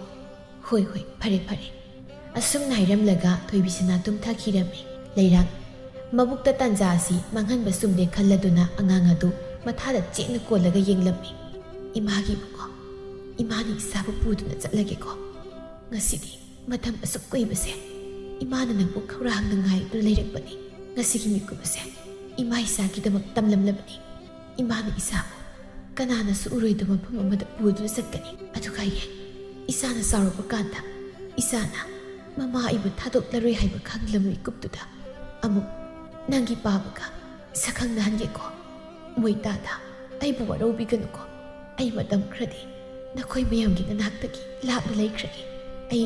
"ꯍꯣꯏ, ꯍꯣꯏ, ꯐꯔꯦ, ꯐꯔꯦ꯫" ꯑꯁꯨꯝꯅ ꯍꯥꯏꯔꯝꯂꯒ ꯊꯣꯏꯕꯤꯁꯅꯥ ꯇꯨꯝꯊꯈꯤꯔꯝꯃꯤ꯫ ꯂꯩꯔꯥꯡ ꯃꯕꯨꯛꯇ ꯇꯥꯟꯖꯥ ꯑꯁꯤ ꯃꯥꯡꯍꯟꯕ ꯆꯨꯝꯗꯦ ꯈꯜꯂꯗꯨꯅ ꯑꯉꯥꯡ ꯑꯗꯨ ꯃꯊꯥꯗ ꯆꯦꯠꯅ ꯀꯣꯜꯂꯒ ꯌꯦꯡꯂꯝꯃꯤ꯫ "ꯏꯃꯥꯒꯤ ꯏꯕꯨꯡꯉꯣ, ꯏꯃꯥꯅ ꯏꯁꯥꯕꯨ ꯄꯨꯗꯨꯅ ꯆꯠꯂꯒꯦꯀꯣ꯫ ꯉꯁꯤꯗꯤ ꯃꯇꯝ ꯑꯁꯨꯛ ꯀꯨꯏꯕꯁꯦ ꯏꯃꯥꯅ ꯅꯪꯕꯨ ꯈꯧꯔꯥꯡꯅ ꯉꯥꯏꯗꯨꯅ ꯂꯩꯔꯛꯄꯅꯤ꯫ ꯉꯁꯤꯒꯤ ꯃꯤꯀꯨꯞ ꯑꯁꯦ ꯏꯃꯥ ꯏꯆꯥꯒꯤꯗꯃꯛ ꯇꯝꯂꯝꯂꯕꯅꯤ꯫ ꯏꯃꯥꯅ ꯏꯆꯥꯕꯨ ꯀꯅꯥꯅꯁꯨ ꯎꯔꯣꯏꯗꯕ ꯃꯐꯝ ꯑꯃꯗ ꯄꯨꯗꯨꯅ ꯆꯠꯀꯅꯤ꯫ ꯑꯗꯨꯒ ꯍꯌꯦꯡ ꯏꯆꯥꯅ ꯆꯥꯎꯔꯛꯄ ꯀꯥꯟꯗ ꯏꯆꯥꯅ ꯃꯃꯥ ꯑꯩꯕꯨ ꯊꯥꯗꯣꯛꯂꯔꯣꯏ ꯍꯥꯏꯕ ꯈꯪꯂꯕ ꯃꯤꯀꯨꯞꯇꯨꯗ ꯑꯃꯨꯛ ꯅꯪꯒꯤ ꯄꯥꯕꯒ ꯁꯛꯈꯪꯅꯍꯟꯒꯦꯀꯣ꯫ ꯃꯣꯏꯇꯥꯗ ꯑꯩꯕꯨ ꯋꯥꯔꯧꯕꯤꯒꯅꯨꯀꯣ꯫ ꯑꯩ ꯃꯇꯝ ꯈꯔꯗꯤ ꯅꯈꯣꯏ ꯃꯌꯥꯝꯒꯤ ꯅꯅꯥꯛꯇꯒꯤ ꯂꯥꯞꯅ ꯂꯩꯈ꯭ꯔꯒꯦ꯫ ꯑꯩ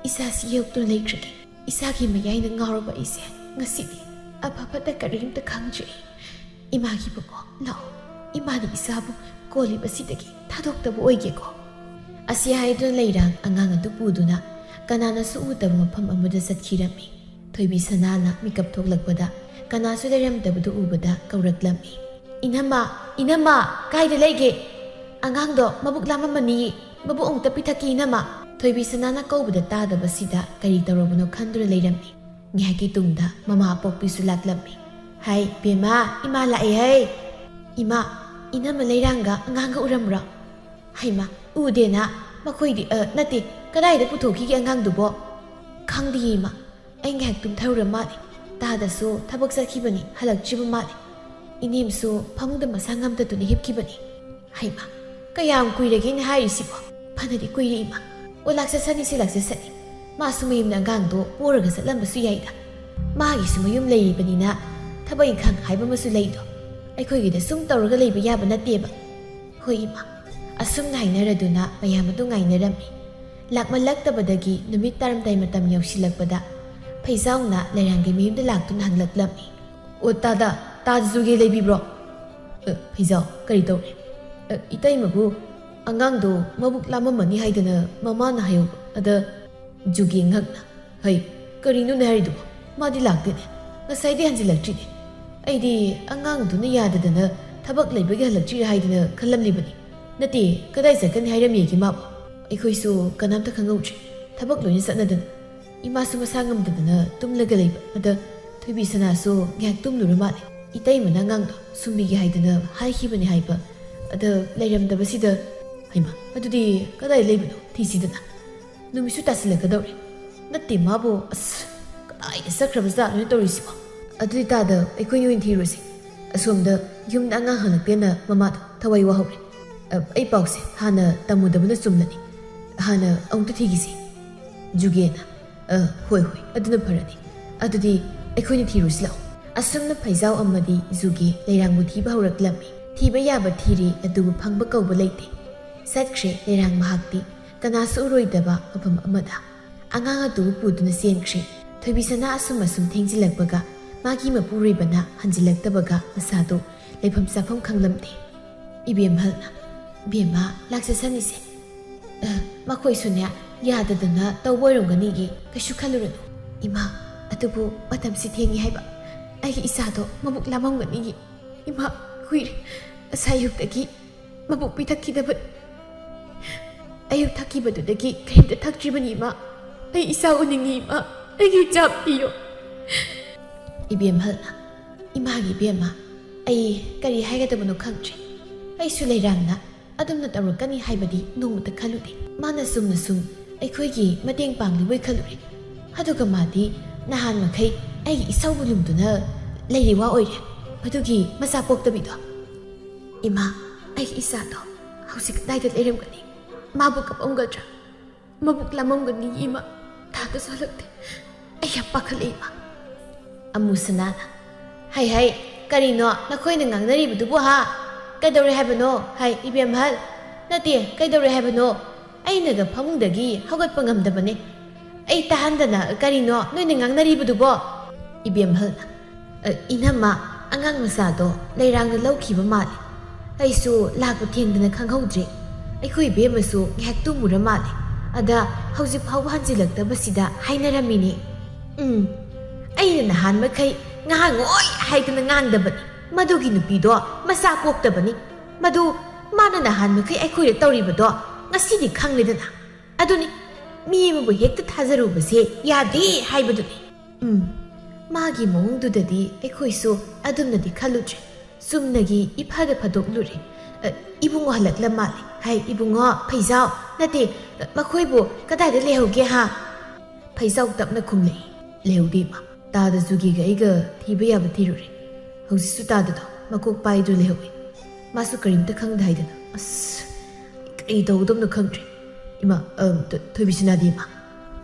ꯏꯆꯥꯁꯤ ꯌꯣꯛꯇꯨꯅ ꯂꯩꯈ꯭ꯔꯒꯦ꯫ ꯏꯆꯥꯒꯤ ꯃꯌꯥꯏꯅ ꯉꯥꯎꯔꯕ ꯑꯩꯁꯦ ꯉꯁꯤꯗꯤ ꯑꯐ ꯐꯠꯇ ꯀꯔꯤꯝꯇ ꯈꯪꯗ꯭ꯔꯦ꯫ ꯏꯃꯥꯒꯤ ꯏꯕꯨꯡꯉꯣ, ꯂꯥꯛꯑꯣ, ꯏꯃꯥꯅ ꯏꯆꯥꯕꯨ ꯀꯣꯜꯂꯤꯕꯁꯤꯗꯒꯤ ꯊꯥꯗꯣꯛꯇꯕ ꯑꯣꯏꯒꯦꯀꯣ꯫" ꯑꯁꯤ ꯍꯥꯏꯗꯨꯅ ꯂꯩꯔꯥꯡ ꯑꯉꯥꯡ ꯑꯗꯨ ꯄꯨꯗꯨꯅ ꯀꯅꯥꯅꯁꯨ ꯎꯗꯕ ꯃꯐꯝ ꯑꯃꯗ ꯆꯠꯈꯤꯔꯝꯃꯤ꯫ ꯊꯣꯏꯕꯤꯁꯅꯥꯅ ꯃꯤꯀꯞ ꯊꯣꯛꯂꯛꯄꯗ ꯀꯅꯥꯁꯨ ꯂꯩꯔꯝꯗꯕꯗꯨ ꯎꯕꯗ ꯀꯧꯔꯛꯂꯝꯃꯤ꯫ "ꯏꯅꯝꯃ, ꯏꯅꯝꯃ, ꯀꯥꯏꯗ ꯂꯩꯒꯦ? ꯑꯉꯥꯡꯗꯣ ꯃꯕꯨꯛ ꯂꯥꯝꯃꯝꯃꯅꯤ꯫ ꯃꯕꯨꯛ ꯑꯃꯨꯛꯇ ꯄꯤꯊꯛꯀꯦ, ꯏꯅꯝꯃ꯫" ꯊꯣꯏꯕꯤꯁꯅꯥꯅ ꯀꯧꯕꯗ ꯇꯥꯗꯕꯁꯤꯗ ꯀꯔꯤ ꯇꯧꯔꯕꯅꯣ ꯈꯟꯗꯨꯅ ꯂꯩꯔꯝꯃꯤ꯫ ꯉꯥꯏꯍꯥꯛꯀꯤ ꯇꯨꯡꯗ ꯃꯃꯥ ꯑꯄꯣꯛꯄꯤꯁꯨ ꯂꯥꯛꯂꯝꯃꯤ꯫ "ꯍꯥꯏ ꯕꯦꯝꯃ, ꯏꯃꯥ ꯂꯥꯛꯑꯦ ꯍꯥꯏ꯫" "ꯏꯃꯥ, ꯏꯅꯝꯃ ꯂꯩꯔꯥꯡꯒ ꯑꯉꯥꯡꯒ ꯎꯔꯝꯕ꯭ꯔꯣ?" "ꯍꯩꯃꯥ, ꯎꯗꯦꯅ꯫ ꯃꯈꯣꯏꯗꯤ, ꯑ, ꯅꯠꯇꯦ, ꯀꯗꯥꯏꯗ ꯄꯨꯊꯣꯛꯈꯤꯒꯦ ꯑꯉꯥꯡꯗꯨꯕꯣ?" "ꯈꯪꯗꯤꯌꯦ ꯏꯃꯥ, ꯑꯩ ꯉꯥꯏꯍꯥꯛ ꯇꯨꯝꯊꯔꯨꯔ ꯃꯥꯜꯂꯦ꯫ ꯇꯥꯗꯁꯨ ꯊꯕꯛ ꯆꯠꯈꯤꯕꯅꯤ, ꯍꯜꯂꯛꯇ꯭ꯔꯤꯕ ꯃꯥꯜꯂꯦ꯫ ꯏꯅꯦꯝꯁꯨ ꯐꯃꯨꯡꯗ ꯃꯁꯥ ꯉꯝꯗꯗꯨꯅ ꯍꯤꯞꯈꯤꯕꯅꯤ꯫" "ꯍꯩꯃꯥ, ꯀꯌꯥꯝ ꯀꯨꯏꯔꯒꯦꯅ ꯍꯥꯏꯔꯤꯁꯤꯕꯣ? ꯐꯅꯗꯤ ꯀꯨꯏꯔꯦ ꯏꯃꯥ꯫ ꯑꯣ, ꯂꯥꯛꯆꯁꯅꯤ, ꯁꯤ ꯂꯥꯛꯆꯁꯅꯤ꯫ ꯃꯥꯁꯨ ꯃꯌꯨꯝꯗ ꯑꯉꯥꯡꯗꯣ ꯄꯣꯔꯒ ꯆꯠꯂꯝꯕꯁꯨ ꯌꯥꯏꯗ꯫ ꯃꯥꯒꯤꯁꯨ ꯃꯌꯨꯝ ꯂꯩꯔꯤꯕꯅꯤꯅ ꯊꯕꯛ ꯏꯪꯈꯥꯡ ꯍꯥꯏꯕ ꯑꯃꯁꯨ ꯂꯩꯗꯣ꯫ ꯑꯩꯈꯣꯏꯒꯤꯗ ꯁꯨꯝ ꯇꯧꯔꯒ ꯂꯩꯕ ꯌꯥꯕ ꯅꯠꯇꯦꯕ꯫" "ꯍꯣꯏ ꯏꯃꯥ꯫" ꯑꯁꯨꯝꯅ ꯍꯥꯏꯅꯔꯗꯨꯅ ꯃꯌꯥꯝ ꯑꯗꯨ ꯉꯥꯏꯅꯔꯝꯃꯤ꯫ ꯂꯥꯛꯃꯜꯂꯛꯇꯕꯗꯒꯤ ꯅꯨꯃꯤꯠ ꯇꯥꯔꯝꯗꯥꯏ ꯃꯇꯝ ꯌꯧꯁꯤꯜꯂꯛꯄꯗ ꯐꯩꯖꯥꯎꯅ ꯂꯩꯔꯥꯡꯒꯤ ꯃꯌꯨꯝꯗ ꯂꯥꯛꯇꯨꯅ ꯍꯪꯂꯛꯂꯝꯃꯤ꯫ "ꯑꯣ ꯇꯥꯗ, ꯇꯥꯗ ꯖꯨꯒꯦ ꯂꯩꯕꯤꯕ꯭ꯔꯣ?" "ꯑ, ꯐꯩꯖꯥꯎ, ꯀꯔꯤ ꯇꯧꯔꯦ?" "ꯑ, ꯏꯇꯩꯃꯕꯨ ꯑꯉꯥꯡꯗꯣ ꯃꯕꯨꯛ ꯂꯥꯝꯃꯝꯃꯅꯤ ꯍꯥꯏꯗꯅ ꯃꯃꯥꯅ ꯍꯥꯏꯍꯧꯕ꯫ ꯑꯗ ꯖꯨꯒꯦ ꯉꯛꯅ, ꯍꯩ, ꯀꯔꯤꯅꯣꯅꯦ ꯍꯥꯏꯔꯤꯗꯨꯕꯣ? ꯃꯥꯗꯤ ꯂꯥꯛꯇꯦꯅꯦ꯫ ꯉꯁꯥꯏꯗꯤ ꯍꯟꯖꯤꯜꯂꯛꯇ꯭ꯔꯤꯅꯦ꯫ ꯑꯩꯗꯤ ꯑꯉꯥꯡꯗꯨꯅ ꯌꯥꯗꯗꯅ ꯊꯕꯛ ꯂꯩꯕꯒꯤ ꯍꯜꯂꯛꯇ꯭ꯔꯤꯔꯥ ꯍꯥꯏꯗꯅ ꯈꯜꯂꯝꯂꯤꯕꯅꯤ꯫ "ꯅꯠꯇꯦ, ꯀꯗꯥꯏ ꯆꯠꯀꯅꯤ ꯍꯥꯏꯔꯝꯃꯤꯒꯦ ꯃꯥꯕꯨ? ꯑꯩꯈꯣꯏꯁꯨ ꯀꯅꯥꯝꯇ ꯈꯪꯍꯧꯗ꯭ꯔꯦ꯫ ꯊꯕꯛ ꯂꯣꯏꯅ ꯆꯠꯅꯗꯅ ꯏꯃꯥꯁꯨ ꯃꯁꯥ ꯉꯝꯗꯗꯅ ꯇꯨꯝꯂꯒ ꯂꯩꯕ꯫ ꯑꯗ ꯊꯣꯏꯕꯤ ꯁꯅꯥꯁꯨ ꯉꯥꯏꯍꯥꯛ ꯇꯨꯝꯂꯨꯔ ꯃꯥꯜꯂꯦ꯫ ꯏꯇꯩꯃꯅ ꯑꯉꯥꯡꯗꯣ ꯁꯨꯝꯕꯤꯒꯦ ꯍꯥꯏꯗꯅ ꯍꯥꯏꯈꯤꯕꯅꯤ ꯍꯥꯏꯕ꯫ ꯑꯗ ꯂꯩꯔꯝꯗꯕꯁꯤꯗ, ꯍꯩꯃꯥ, ꯑꯗꯨꯗꯤ ꯀꯗꯥꯏ ꯂꯩꯕꯅꯣ ꯊꯤꯁꯤꯗꯅ꯫ ꯅꯨꯃꯤꯠꯁꯨ ꯇꯥꯁꯤꯜꯂꯛꯀꯗꯧꯔꯦ꯫ ꯅꯠꯇꯦ, ꯃꯥꯕꯨ, ꯑꯁ, ꯀꯗꯥꯏꯗ ꯆꯠꯈ꯭ꯔꯕꯖꯥꯠꯅꯣ ꯇꯧꯔꯤꯁꯤꯕꯣ? ꯑꯗꯨ ꯑꯣꯏꯇꯥꯗ ꯑꯩꯈꯣꯏꯅ ꯑꯣꯏꯅ ꯊꯤꯔꯨꯁꯦ꯫ ꯑꯁꯣꯝꯗ ꯌꯨꯝꯗ ꯑꯉꯥꯡ ꯍꯜꯂꯛꯇꯦꯅ ꯃꯃꯥꯗꯣ ꯊꯋꯥꯏ ꯋꯥꯍꯧꯔꯦ꯫ ꯑ, ꯑꯩ ꯄꯥꯎꯁꯦ ꯍꯥꯟꯅ ꯇꯝꯃꯨꯗꯕꯅ ꯆꯨꯝꯂꯅꯤ꯫ ꯍꯥꯟꯅ ꯑꯃꯨꯛꯇ ꯊꯤꯈꯤꯁꯦ꯫ ꯖꯨꯒꯦꯅ, "ꯑ, ꯍꯣꯏ, ꯍꯣꯏ, ꯑꯗꯨꯅ ꯐꯔꯅꯤ꯫ ꯑꯗꯨꯗꯤ ꯑꯩꯈꯣꯏꯅ ꯊꯤꯔꯨꯁꯤ ꯂꯥꯛꯑꯣ꯫" ꯑꯁꯨꯝꯅ ꯐꯩꯖꯥꯎ ꯑꯃꯗꯤ ꯖꯨꯒꯦ ꯂꯩꯔꯥꯡꯕꯨ ꯊꯤꯕ ꯍꯧꯔꯛꯂꯝꯃꯤ꯫ ꯊꯤꯕ ꯌꯥꯕ ꯊꯤꯔꯦ, ꯑꯗꯨꯕꯨ ꯐꯪꯕ ꯀꯧꯕ ꯂꯩꯇꯦ꯫ ꯆꯠꯈ꯭ꯔꯦ ꯂꯩꯔꯥꯡ ꯃꯍꯥꯛꯇꯤ꯫ ꯀꯅꯥꯁꯨ ꯎꯔꯣꯏꯗꯕ ꯃꯐꯝ ꯑꯃꯗ꯫ ꯑꯉꯥꯡ ꯑꯗꯨꯕꯨ ꯄꯨꯗꯨꯅ ꯆꯦꯟꯈ꯭ꯔꯦ꯫ ꯊꯣꯏꯕꯤꯁꯅꯥ ꯑꯁꯨꯝ ꯑꯁꯨꯝ ꯊꯦꯡꯖꯤꯜꯂꯛꯄꯒ ꯃꯥꯒꯤ ꯃꯄꯨꯔꯣꯏꯕꯅ ꯍꯟꯖꯤꯜꯂꯛꯇꯕꯒ ꯃꯁꯥꯗꯨ ꯂꯩꯐꯝ ꯆꯥꯐꯝ ꯈꯪꯂꯝꯗꯦ꯫ ꯏꯕꯦꯝꯍꯜꯅ, "ꯏꯕꯦꯝꯃ, ꯂꯥꯛꯆꯁꯅꯤꯁꯦ꯫ ꯑ, ꯃꯈꯣꯏꯁꯨꯅꯦ, ꯌꯥꯗꯗꯅ ꯇꯧꯕ ꯑꯣꯏꯔꯝꯒꯅꯤꯒꯤ, ꯀꯩꯁꯨ ꯈꯜꯂꯨꯔꯅꯨ꯫" "ꯏꯃꯥ, ꯑꯗꯨꯕꯨ ꯃꯇꯝꯁꯤ ꯊꯦꯡꯉꯤ ꯍꯥꯏꯕ꯫ ꯑꯩꯒꯤ ꯏꯆꯥꯗꯣ ꯃꯕꯨꯛ ꯂꯥꯝꯃꯝꯒꯅꯤꯒꯤ꯫ ꯏꯃꯥ, ꯀꯨꯏꯔꯦ꯫ ꯉꯁꯥꯏ ꯑꯌꯨꯛꯇꯒꯤ ꯃꯕꯨꯛ ꯄꯤꯊꯛꯈꯤꯗꯕ꯫ ꯑꯌꯨꯛ ꯊꯛꯈꯤꯕꯗꯨꯗꯒꯤ ꯀꯔꯤꯝꯇ ꯊꯛꯇ꯭ꯔꯤꯕꯅꯤ, ꯏꯃꯥ꯫ ꯑꯩ ꯏꯆꯥ ꯎꯅꯤꯡꯉꯤ, ꯏꯃꯥ꯫ ꯑꯩꯒꯤ ꯏꯆꯥ ꯄꯤꯌꯣ꯫" ꯏꯕꯦꯝꯍꯜꯅ, "ꯏꯃꯥꯒꯤ ꯏꯕꯦꯝꯃ, ꯑꯩ ꯀꯔꯤ ꯍꯥꯏꯒꯗꯕꯅꯣ ꯈꯪꯗ꯭ꯔꯦ꯫ ꯑꯩꯁꯨ ꯂꯩꯔꯥꯡꯅ ꯑꯗꯨꯝꯅ ꯇꯧꯔꯛꯀꯅꯤ ꯍꯥꯏꯕꯗꯤ ꯅꯣꯡꯃꯇ ꯈꯜꯂꯨꯗꯦ꯫ ꯃꯥꯅ ꯆꯨꯝꯅ ꯁꯨꯝ ꯑꯩꯈꯣꯏꯒꯤ ꯃꯇꯦꯡ ꯄꯥꯡꯂꯤꯕꯣꯏ ꯈꯜꯂꯨꯔꯦ꯫ ꯑꯗꯨꯒ ꯃꯥꯗꯤ ꯅꯍꯥꯟ ꯃꯈꯩ ꯑꯩꯒꯤ ꯏꯁꯧꯕꯨ ꯂꯨꯝꯗꯨꯅ ꯂꯩꯔꯤ ꯋꯥ ꯑꯣꯏꯔꯦ꯫ ꯃꯗꯨꯒꯤ ꯃꯆꯥ ꯄꯣꯛꯇꯕꯤꯗꯣ꯫ ꯏꯃꯥ, ꯑꯩꯒꯤ ꯏꯆꯥꯗꯣ ꯍꯧꯖꯤꯛ ꯀꯗꯥꯏꯗ ꯂꯩꯔꯝꯒꯅꯤ? ꯃꯥꯕꯨ ꯀꯞꯄꯝꯒꯗ꯭ꯔꯥ? ꯃꯕꯨꯛ ꯂꯥꯝꯃꯝꯒꯅꯤ, ꯏꯃꯥ꯫ ꯊꯥꯗ ꯆꯥꯂꯛꯇꯦ꯫ ꯑꯩ ꯌꯥꯝ ꯄꯥꯈꯠꯂꯦ, ꯏꯃꯥ꯫" ꯑꯃꯨꯁꯅꯥꯅ, "ꯍꯩ, ꯍꯩ, ꯀꯔꯤꯅꯣ ꯅꯈꯣꯏꯅ ꯉꯥꯡꯅꯔꯤꯕꯗꯨꯕꯨ, ꯍꯥ? ꯀꯩꯗꯧꯔꯦ ꯍꯥꯏꯕꯅꯣ? ꯍꯩ, ꯏꯕꯦꯝꯍꯜ, ꯅꯠꯇꯦ, ꯀꯩꯗꯧꯔꯦ ꯍꯥꯏꯕꯅꯣ? ꯑꯩꯅꯒ ꯐꯃꯨꯡꯗꯒꯤ ꯍꯧꯒꯠꯄ ꯉꯝꯗꯕꯅꯦ꯫ ꯑꯩ ꯇꯥꯍꯟꯗꯅ ꯀꯔꯤꯅꯣ ꯅꯣꯏꯅ ꯉꯥꯡꯅꯔꯤꯕꯗꯨꯕꯣ?" ꯏꯕꯦꯝꯍꯜꯅ, "ꯑ, ꯏꯅꯝꯃ, ꯑꯉꯥꯡ ꯃꯆꯥꯗꯣ ꯂꯩꯔꯥꯡꯅ ꯂꯧꯈꯤꯕ ꯃꯥꯜꯂꯦ꯫ ꯑꯩꯁꯨ ꯂꯥꯛꯄ ꯊꯦꯡꯗꯅ ꯈꯪꯍꯧꯗ꯭ꯔꯦ꯫ ꯑꯩꯈꯣꯏ ꯏꯕꯦꯝꯃꯁꯨ ꯉꯥꯏꯍꯥꯛ ꯇꯨꯝꯃꯨꯔ ꯃꯥꯜꯂꯦ꯫ ꯑꯗ ꯍꯧꯖꯤꯛ ꯐꯥꯎꯕ ꯍꯟꯖꯤꯜꯂꯛꯇꯕꯁꯤꯗ ꯍꯥꯏꯅꯔꯝꯃꯤꯅꯦ꯫" "ꯎꯝ, ꯑꯩꯅ ꯅꯍꯥꯟ ꯃꯈꯩ ꯉꯥꯡꯉꯣꯏ ꯍꯥꯏꯗꯅ ꯉꯥꯡꯗꯕꯅꯤ꯫ ꯃꯗꯨꯒꯤ ꯅꯨꯄꯤꯗꯣ ꯃꯆꯥ ꯄꯣꯛꯇꯕꯅꯤ꯫ ꯃꯗꯨ ꯃꯥꯅ ꯅꯍꯥꯟ ꯃꯈꯩ ꯑꯩꯈꯣꯏꯗ ꯇꯧꯔꯤꯕꯗꯣ ꯉꯁꯤꯗꯤ ꯈꯪꯂꯦꯗꯅ꯫ ꯑꯗꯨꯅꯤ, ꯃꯤ ꯑꯃꯕꯨ ꯍꯦꯛꯇ ꯊꯥꯖꯔꯨꯕꯁꯦ ꯌꯥꯗꯦ ꯍꯥꯏꯕꯗꯨꯅꯤ꯫ ꯎꯝ, ꯃꯥꯒꯤ ꯃꯑꯣꯡꯗꯨꯗꯗꯤ ꯑꯩꯈꯣꯏꯁꯨ ꯑꯗꯨꯝꯅꯗꯤ ꯈꯜꯂꯨꯗ꯭ꯔꯦ꯫ ꯆꯨꯝꯅꯒꯤ ꯏꯐꯗ ꯐꯗꯣꯛꯂꯨꯔꯦ꯫ "ꯑ, ꯏꯕꯨꯡꯉꯣ ꯍꯜꯂꯛꯂ ꯃꯥꯜꯂꯦ꯫ ꯍꯥꯏ, ꯏꯕꯨꯡꯉꯣ, ꯐꯩꯖꯥꯎ, ꯅꯠꯇꯦ, ꯑ, ꯃꯈꯣꯏꯕꯨ ꯀꯗꯥꯏꯗ ꯂꯩꯍꯧꯒꯦ, ꯍꯥ?" ꯐꯩꯖꯥꯎ ꯇꯞꯅ ꯈꯨꯝꯂꯛꯏ꯫ "ꯂꯩꯍꯧꯗꯦ, ꯏꯃꯥ꯫ ꯇꯥꯗ ꯖꯨꯒꯤꯒ ꯑꯩꯒ ꯊꯤꯕ ꯌꯥꯕ ꯊꯤꯔꯨꯔꯦ꯫ ꯍꯧꯖꯤꯛꯁꯨ ꯇꯥꯗꯗꯣ ꯃꯀꯣꯛ ꯄꯥꯏꯗꯨꯅ ꯂꯩꯍꯧꯏ꯫ ꯃꯥꯁꯨ ꯀꯔꯤꯝꯇ ꯈꯪꯗꯦ ꯍꯥꯏꯗꯅ꯫ ꯑꯁ, ꯀꯔꯤ ꯇꯧꯒꯗꯕꯅꯣ ꯈꯪꯗ꯭ꯔꯦ꯫ ꯏꯃꯥ, ꯑꯝ, ꯊꯣ-, ꯊꯣꯏꯕꯤꯁꯅꯥꯗꯤ, ꯏꯃꯥ?"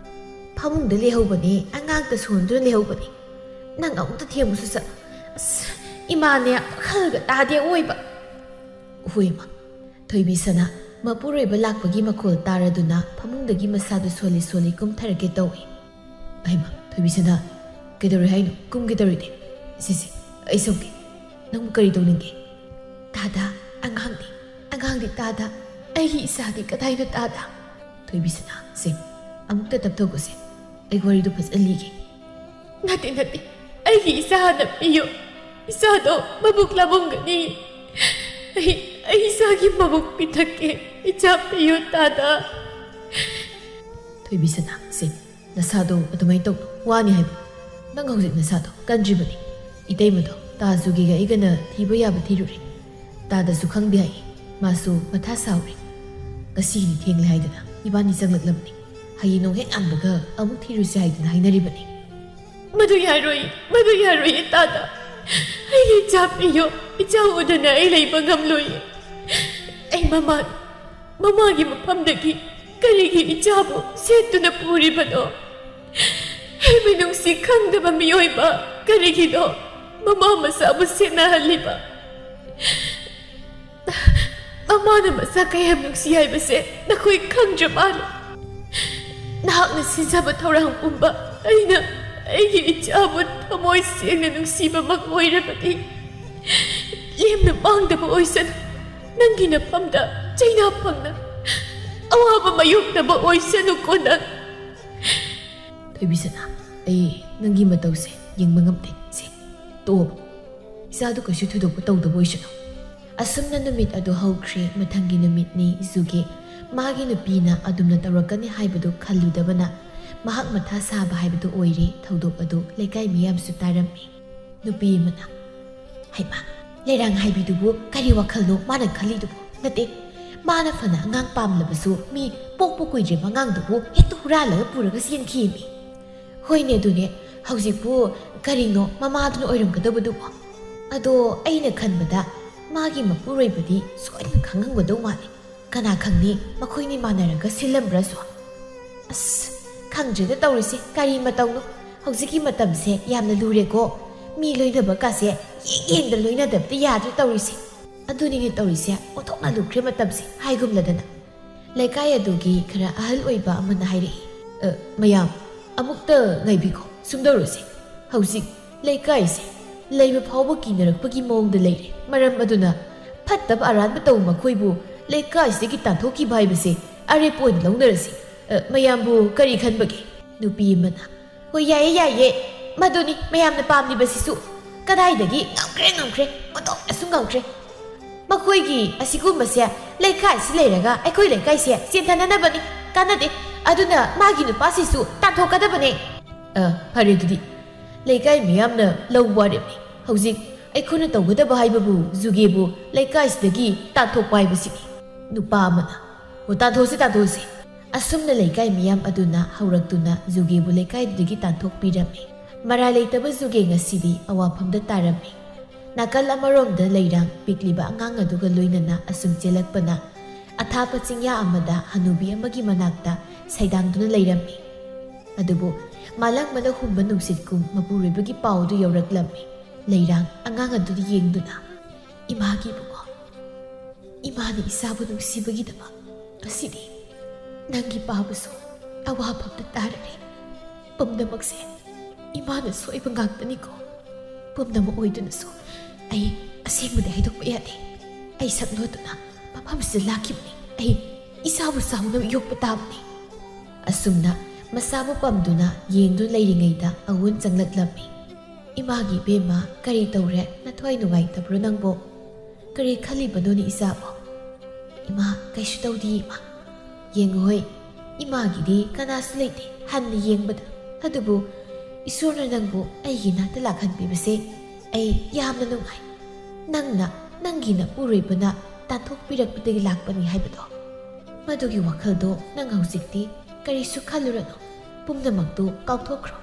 "ꯐꯃꯨꯡꯗ ꯂꯩꯍꯧꯕꯅꯦ, ꯑꯉꯥꯡꯇ ꯁꯣꯟꯗꯨꯅ ꯂꯩꯍꯧꯕꯅꯦ꯫ ꯅꯪ ꯑꯃꯨꯛꯇ ꯊꯦꯝꯃꯨꯁꯨ ꯆꯠꯂꯣ꯫ ꯑꯁ, ꯏꯃꯥꯅꯦ ꯋꯥꯈꯜꯒ ꯇꯥꯗꯦ ꯑꯣꯏꯕ꯫" "ꯍꯣꯏ, ꯏꯃꯥ꯫" ꯊꯣꯏꯕꯤꯁꯅꯥ ꯃꯄꯨꯔꯣꯏꯕ ꯂꯥꯛꯄꯒꯤ ꯃꯈꯣꯜ ꯇꯥꯔꯗꯨꯅ ꯐꯃꯨꯡꯗꯒꯤ ꯃꯁꯥꯗꯨ ꯁꯣꯜꯂꯤ ꯁꯣꯜꯂꯤ ꯀꯨꯝꯊꯔꯛꯀꯦ ꯇꯧꯏ꯫ "ꯑꯩꯃ, ꯊꯣꯏꯕꯤꯁꯅꯥ, ꯀꯩꯗꯧꯔꯦ ꯍꯥꯏꯅꯣ? ꯀꯨꯝꯒꯦ ꯇꯧꯔꯤꯗꯤ꯫ ꯁꯤꯁꯦ, ꯑꯩ ꯁꯣꯝꯒꯦ꯫ ꯅꯪꯕꯨ ꯀꯔꯤ ꯇꯧꯅꯤꯡꯒꯦ?" "ꯇꯥꯗ, ꯑꯉꯥꯡꯗꯤ, ꯑꯉꯥꯡꯗꯤ ꯇꯥꯗ꯫ ꯑꯩꯒꯤ ꯏꯆꯥꯗꯤ ꯀꯗꯥꯏꯗ ꯇꯥꯗ?" "ꯊꯣꯏꯕꯤꯁꯅꯥ, ꯁꯦ, ꯑꯃꯨꯛꯇ ꯇꯞꯊꯧꯀꯣꯁꯦ꯫ ꯑꯩ ꯋꯥꯔꯤꯗꯨ ꯐꯖꯅ ꯂꯤꯒꯦ꯫" "ꯅꯠꯇꯦ, ꯅꯠꯇꯦ, ꯑꯩꯒꯤ ꯏꯆꯥ ꯍꯥꯟꯅ ꯄꯤꯌꯨ꯫ ꯏꯆꯥꯗꯣ ꯃꯕꯨꯛ ꯂꯥꯕꯨꯝꯒꯅꯤ꯫ ꯑꯩ, ꯑꯩ ꯏꯆꯥꯒꯤ ꯃꯕꯨꯛ ꯄꯤꯊꯛꯀꯦ꯫ ꯏꯆꯥ ꯄꯤꯌꯨ, ꯇꯥꯗ꯫" "ꯊꯣꯏꯕꯤꯁꯅꯥ, ꯁꯦ, ꯅꯁꯥꯗꯣ ꯑꯗꯨꯃꯥꯏꯅ ꯇꯧꯅꯨ꯫ ꯋꯥꯅꯤ ꯍꯥꯏꯕ꯫ ꯅꯪ ꯍꯧꯖꯤꯛ ꯅꯁꯥꯗꯣ ꯀꯟꯗ꯭ꯔꯤꯕꯅꯤ꯫ ꯏꯇꯩꯃꯗꯣ ꯇꯥꯖꯨꯒꯤꯒ ꯑꯩꯒꯅ ꯊꯤꯕ ꯌꯥꯕ ꯊꯤꯔꯨꯔꯦ꯫ ꯇꯥꯗꯁꯨ ꯈꯪꯗꯦ ꯍꯥꯏ꯫ ꯃꯥꯁꯨ ꯃꯊꯥ ꯁꯥꯎꯔꯦ꯫ ꯉꯁꯤꯒꯤꯗꯤ ꯊꯦꯡꯂꯦ ꯍꯥꯏꯗꯅ ꯏꯕꯥꯅꯤ ꯆꯪꯂꯛꯂꯕꯅꯤ꯫ ꯍꯌꯦꯡ ꯅꯣꯡ ꯍꯦꯛ ꯉꯥꯟꯕꯒ ꯑꯃꯨꯛ ꯊꯤꯔꯨꯁꯦ ꯍꯥꯏꯗꯅ ꯍꯥꯏꯅꯔꯤꯕꯅꯤ꯫" "ꯃꯗꯨ ꯌꯥꯔꯣꯏ, ꯃꯗꯨ ꯌꯥꯔꯣꯏ, ꯇꯥꯗ꯫ ꯑꯩꯒꯤ ꯏꯆꯥ ꯄꯤꯌꯨ꯫ ꯏꯆꯥ ꯎꯗꯅ ꯑꯩ ꯂꯩꯕ ꯉꯝꯂꯣꯏ꯫ ꯑꯩ ꯃꯃꯥ, ꯃꯃꯥꯒꯤ ꯃꯐꯝꯗꯒꯤ ꯀꯔꯤꯒꯤ ꯏꯆꯥꯕꯨ ꯁꯦꯠꯇꯨꯅ ꯄꯨꯔꯤꯕꯅꯣ? ꯑꯩ ꯃꯤꯅꯨꯡꯁꯤ ꯈꯪꯗꯕ ꯃꯤꯑꯣꯏꯕ ꯀꯔꯤꯒꯤꯅꯣ ꯃꯃꯥ ꯃꯆꯥꯕꯨ ꯁꯦꯠꯅꯍꯜꯂꯤꯕ? ꯃꯃꯥꯅ ꯃꯆꯥ ꯀꯌꯥꯝ ꯅꯨꯡꯁꯤ ꯍꯥꯏꯕꯁꯦ ꯅꯈꯣꯏ ꯈꯪꯗ꯭ꯔ ꯃꯥꯜꯂꯦ꯫ ꯅꯍꯥꯛꯅ ꯁꯤꯟꯖꯕ ꯊꯧꯔꯥꯡ ꯄꯨꯝꯕ ꯑꯩꯅ ꯑꯩꯒꯤ ꯏꯆꯥꯕꯨ ꯊꯃꯣꯏ ꯁꯦꯡꯅ ꯅꯨꯡꯁꯤꯕꯃꯛ ꯑꯣꯏꯔꯕꯗꯤ ꯂꯦꯝꯅ ꯃꯥꯡꯗꯕ ꯑꯣꯏꯁꯅꯨ꯫ ꯅꯪꯒꯤ ꯅꯐꯝꯗ ꯆꯩꯅꯥ ꯐꯪꯅ ꯑꯋꯥꯕ ꯃꯥꯌꯣꯛꯅꯕ ꯑꯣꯏꯁꯅꯨꯀꯣ ꯅꯪ꯫" "ꯊꯣꯏꯕꯤꯁꯅꯥ, ꯑꯩ ꯅꯪꯒꯤ ꯃꯇꯧꯁꯦ ꯌꯦꯡꯕ ꯉꯝꯗꯦ꯫ ꯁꯦ, ꯇꯣꯛꯑꯣ꯫ ꯏꯆꯥꯗꯨ ꯀꯩꯁꯨ ꯊꯣꯏꯗꯣꯛꯄ ꯇꯧꯗꯕ ꯑꯣꯏꯁꯅꯨ꯫ ꯑꯁꯨꯝꯅ ꯅꯨꯃꯤꯠ ꯑꯗꯨ ꯍꯧꯈ꯭ꯔꯦ꯫ ꯃꯊꯪꯒꯤ ꯅꯨꯃꯤꯠꯅꯤ꯫ ꯖꯨꯒꯦ ꯃꯥꯒꯤ ꯅꯨꯄꯤꯅ ꯑꯗꯨꯝꯅ ꯇꯧꯔꯛꯀꯅꯤ ꯍꯥꯏꯕꯗꯨ ꯈꯜꯂꯨꯗꯕꯅ ꯃꯍꯥꯛ ꯃꯊꯥ ꯁꯥꯕ ꯍꯥꯏꯕꯗꯨ ꯑꯣꯏꯔꯦ꯫ ꯊꯧꯗꯣꯛ ꯑꯗꯨ ꯂꯩꯀꯥꯏ ꯃꯤꯌꯥꯝꯁꯨ ꯇꯥꯔꯝꯃꯤ꯫ ꯅꯨꯄꯤ ꯑꯃꯅ, "ꯍꯩꯃꯥ, ꯂꯩꯔꯥꯡ ꯍꯥꯏꯕꯤꯗꯨꯕꯨ ꯀꯔꯤ ꯋꯥꯈꯜꯅꯣ ꯃꯥꯅ ꯈꯜꯂꯤꯗꯨꯕꯨ? ꯅꯠꯇꯦ, ꯃꯥꯅ ꯐꯅ ꯑꯉꯥꯡ ꯄꯥꯝꯂꯕꯁꯨ ꯃꯤ ꯄꯣꯛꯄ ꯀꯨꯏꯗ꯭ꯔꯤꯕ ꯑꯉꯥꯡꯗꯨꯕꯨ ꯍꯦꯛꯇ ꯍꯨꯔꯥꯜꯂꯒ ꯄꯨꯔꯒ ꯆꯦꯟꯈꯤꯃꯤ꯫ ꯍꯣꯏꯅꯦ, ꯑꯗꯨꯅꯦ, ꯍꯧꯖꯤꯛꯄꯨ ꯀꯔꯤꯅꯣ ꯃꯃꯥꯗꯨꯅ ꯑꯣꯏꯔꯝꯒꯗꯕꯗꯨꯕꯣ? ꯑꯗꯣ ꯑꯩꯅ ꯈꯟꯕꯗ ꯃꯥꯒꯤ ꯃꯄꯨꯔꯣꯏꯕꯗꯤ ꯁꯣꯏꯗꯅ ꯈꯪꯉꯝꯒꯗꯧ ꯃꯥꯜꯂꯤ꯫ ꯀꯅꯥ ꯈꯪꯅꯤ, ꯃꯈꯣꯏꯅꯤ ꯃꯥꯟꯅꯔꯒ ꯁꯤꯜꯂꯝꯕ꯭ꯔꯁꯨ?" ꯑꯁ, ꯈꯪꯗ꯭ꯔꯦꯗ ꯇꯧꯔꯤꯁꯦ, ꯀꯔꯤ ꯃꯇꯧꯅꯣ? ꯍꯧꯖꯤꯛꯀꯤ ꯃꯇꯝꯁꯦ ꯌꯥꯝꯅ ꯂꯨꯔꯦꯀꯣ꯫ ꯃꯤ ꯂꯣꯏꯅꯕ ꯀꯥꯁꯦ ꯌꯦꯡ ꯌꯦꯡꯗ ꯂꯣꯏꯅꯗꯕꯗꯤ ꯌꯥꯗ꯭ꯔꯦ ꯇꯧꯔꯤꯁꯦ꯫ ꯑꯗꯨꯅꯤꯅꯦ ꯇꯧꯔꯤꯁꯦ, ꯑꯣꯟꯊꯣꯛꯅ ꯂꯨꯈ꯭ꯔꯦ ꯃꯇꯝꯁꯦ ꯍꯥꯏꯒꯨꯝꯂꯗꯅ꯫ ꯂꯩꯀꯥꯏ ꯑꯗꯨꯒꯤ ꯈꯔ ꯑꯍꯜ ꯑꯣꯏꯕ ꯑꯃꯅ ꯍꯥꯏꯔꯛꯏ, "ꯑ, ꯃꯌꯥꯝ, ꯑꯃꯨꯛꯇ ꯉꯥꯏꯕꯤꯈꯣ, ꯁꯨꯝꯗꯧꯔꯁꯦ꯫ ꯍꯧꯖꯤꯛ ꯂꯩꯀꯥꯏꯁꯦ ꯂꯩꯕ ꯐꯥꯎꯕ ꯀꯤꯅꯔꯛꯄꯒꯤ ꯃꯑꯣꯡꯗ ꯂꯩꯔꯦ꯫ ꯃꯔꯝ ꯑꯗꯨꯅ ꯐꯠꯇꯕ ꯑꯔꯥꯟꯕ ꯇꯧꯕ ꯃꯈꯣꯏꯕꯨ ꯂꯩꯀꯥꯏꯁꯤꯗꯒꯤ ꯇꯥꯟꯊꯣꯛꯈꯤꯕ ꯍꯥꯏꯕꯁꯦ ꯑꯔꯦꯞꯄ ꯑꯣꯏꯅ ꯂꯧꯅꯔꯁꯤ꯫ ꯑ, ꯃꯌꯥꯝꯕꯨ ꯀꯔꯤ ꯈꯟꯕꯒꯦ?" ꯅꯨꯄꯤ ꯑꯃꯅ, "ꯍꯣꯏ, ꯌꯥꯏꯌꯦ, ꯌꯥꯏꯌꯦ, ꯃꯗꯨꯅꯤ ꯃꯌꯥꯝꯅ ꯄꯥꯝꯂꯤꯕꯁꯤꯁꯨ꯫ ꯀꯗꯥꯏꯗꯒꯤ ꯉꯝꯈ꯭ꯔꯦ, ꯉꯝꯈ꯭ꯔꯦ, ꯑꯣꯟꯊꯣꯛꯅꯁꯨ ꯉꯝꯈ꯭ꯔꯦ꯫ ꯃꯈꯣꯏꯒꯤ ꯑꯁꯤꯒꯨꯝꯕꯁꯦ ꯂꯩꯀꯥꯏꯁꯤ ꯂꯩꯔꯒ ꯑꯩꯈꯣꯏ ꯂꯩꯀꯥꯏꯁꯦ ꯆꯦꯟꯊꯅꯅꯕꯅꯤ, ꯀꯥꯟꯅꯗꯦ꯫ ꯑꯗꯨꯅ ꯃꯥꯒꯤ ꯅꯨꯄꯥꯁꯤꯁꯨ ꯇꯥꯟꯊꯣꯛꯀꯗꯕꯅꯦ꯫" "ꯑ, ꯐꯔꯦ ꯑꯗꯨꯗꯤ, ꯂꯩꯀꯥꯏ ꯃꯤꯌꯥꯝꯅ ꯂꯧꯕ ꯋꯥꯔꯦꯞꯅꯤ꯫ ꯍꯧꯖꯤꯛ ꯑꯩꯈꯣꯏꯅ ꯇꯧꯒꯗꯕ ꯍꯥꯏꯕꯕꯨ ꯖꯨꯒꯦꯕꯨ ꯂꯩꯀꯥꯏꯁꯤꯗꯒꯤ ꯇꯥꯟꯊꯣꯛꯄ ꯍꯥꯏꯕꯁꯤꯅꯤ꯫" ꯅꯨꯄꯥ ꯑꯃꯅ, "ꯑꯣ, ꯇꯥꯟꯊꯣꯛꯁꯤ, ꯇꯥꯟꯊꯣꯛꯁꯤ꯫" ꯑꯁꯨꯝꯅ ꯂꯩꯀꯥꯏ ꯃꯤꯌꯥꯝ ꯑꯗꯨꯅ ꯍꯧꯔꯛꯇꯨꯅ ꯖꯨꯒꯦꯕꯨ ꯂꯩꯀꯥꯏꯗꯨꯗꯒꯤ ꯇꯥꯟꯊꯣꯛꯄꯤꯔꯝꯃꯤ꯫ ꯃꯔꯥꯜ ꯂꯩꯇꯕ ꯖꯨꯒꯦ ꯉꯁꯤꯗꯤ ꯑꯋꯥꯐꯝꯗ ꯇꯥꯔꯝꯃꯤ꯫ ꯅꯥꯀꯜ ꯑꯃꯔꯣꯝꯗ ꯂꯩꯔꯥꯡ ꯄꯤꯛꯂꯤꯕ ꯑꯉꯥꯡ ꯑꯗꯨꯒ ꯂꯣꯏꯅꯅ ꯑꯁꯨꯝ ꯆꯦꯜꯂꯛꯄꯅ ꯑꯊꯥꯞꯄ ꯆꯤꯡꯌꯥ ꯑꯃꯗ ꯍꯅꯨꯕꯤ ꯑꯃꯒꯤ ꯃꯅꯥꯛꯇ ꯁꯩꯗꯥꯡꯗꯨꯅ ꯂꯩꯔꯝꯃꯤ꯫ ꯑꯗꯨꯕꯨ ꯃꯥꯂꯪꯕꯅ ꯍꯨꯝꯕ ꯅꯨꯡꯁꯤꯠꯀꯨꯝ ꯃꯄꯨꯔꯣꯏꯕꯒꯤ ꯄꯥꯎ ꯑꯗꯨ ꯌꯧꯔꯛꯂꯝꯃꯤ꯫ ꯂꯩꯔꯥꯡ ꯑꯉꯥꯡ ꯑꯗꯨꯗ ꯌꯦꯡꯗꯨꯅ, "ꯏꯃꯥꯒꯤ ꯏꯕꯨꯡꯉꯣ, ꯏꯃꯥꯅ ꯏꯆꯥꯕꯨ ꯅꯨꯡꯁꯤꯕꯒꯤꯗꯃꯛ ꯉꯁꯤꯗꯤ ꯅꯪꯒꯤ ꯄꯥꯕꯁꯨ ꯑꯋꯥꯐꯝꯗ ꯇꯥꯔꯔꯦ꯫ ꯄꯨꯝꯅꯃꯛꯁꯦ ꯏꯃꯥꯅ ꯁꯣꯏꯕ ꯉꯥꯛꯇꯅꯤꯀꯣ꯫ ꯄꯨꯝꯅꯃꯛ ꯑꯣꯏꯗꯨꯅꯁꯨ ꯑꯩ ꯑꯁꯦꯡꯕꯗꯤ ꯍꯥꯏꯗꯣꯛꯄ ꯌꯥꯗꯦ꯫ ꯑꯩ ꯁꯛ ꯂꯣꯠꯇꯨꯅ ꯃꯐꯝꯁꯤꯗ ꯂꯥꯛꯈꯤꯕꯅꯤ꯫ ꯑꯩ ꯏꯆꯥꯕꯨ ꯆꯥꯎꯅꯕ ꯌꯣꯛꯄ ꯇꯥꯕꯅꯤ꯫" ꯑꯁꯨꯝꯅ ꯃꯆꯥꯕꯨ ꯄꯝꯗꯨꯅ ꯌꯦꯡꯗꯨꯅ ꯂꯩꯔꯤꯉꯩꯗ ꯑꯋꯨꯟ ꯆꯪꯂꯛꯂꯝꯃꯤ꯫ "ꯏꯃꯥꯒꯤ ꯏꯕꯦꯝꯃ, ꯀꯔꯤ ꯇꯧꯔꯦ? ꯅꯊ꯭ꯋꯥꯏ ꯅꯨꯡꯉꯥꯏꯇꯕ꯭ꯔꯣ ꯅꯪꯕꯣ?" "ꯀꯔꯤ ꯈꯜꯂꯤꯕꯅꯣꯅꯦ ꯏꯆꯥꯕꯣ?" "ꯏꯃꯥ, ꯀꯩꯁꯨ ꯇꯧꯗꯦ ꯏꯃꯥ꯫ ꯌꯦꯡꯉꯨꯍꯣꯏ, ꯏꯃꯥꯒꯤꯗꯤ ꯀꯅꯥꯁꯨ ꯂꯩꯇꯦ ꯍꯟꯅ ꯌꯦꯡꯕꯗ꯫ ꯑꯗꯨꯕꯨ ꯏꯁꯣꯔꯅ ꯅꯪꯕꯨ ꯑꯩꯒꯤ ꯏꯅꯥꯛꯇ ꯂꯥꯛꯍꯟꯕꯤꯕꯁꯦ ꯑꯩ ꯌꯥꯝꯅ ꯅꯨꯡꯉꯥꯏ꯫ ꯅꯪꯅ ꯅꯪꯒꯤ ꯅꯄꯨꯔꯣꯏꯕꯅ ꯇꯥꯟꯊꯣꯛꯄꯤꯔꯛꯄꯗꯒꯤ ꯂꯥꯛꯄꯅꯤ ꯍꯥꯏꯕꯗꯣ, ꯃꯗꯨꯒꯤ ꯋꯥꯈꯜꯗꯣ ꯅꯪ ꯍꯧꯖꯤꯛꯇꯤ ꯀꯔꯤꯁꯨ ꯈꯜꯂꯨꯔꯅꯨ꯫ ꯄꯨꯝꯅꯃꯛꯇꯨ ꯀꯥꯎꯊꯣꯛꯈ꯭ꯔꯣ꯫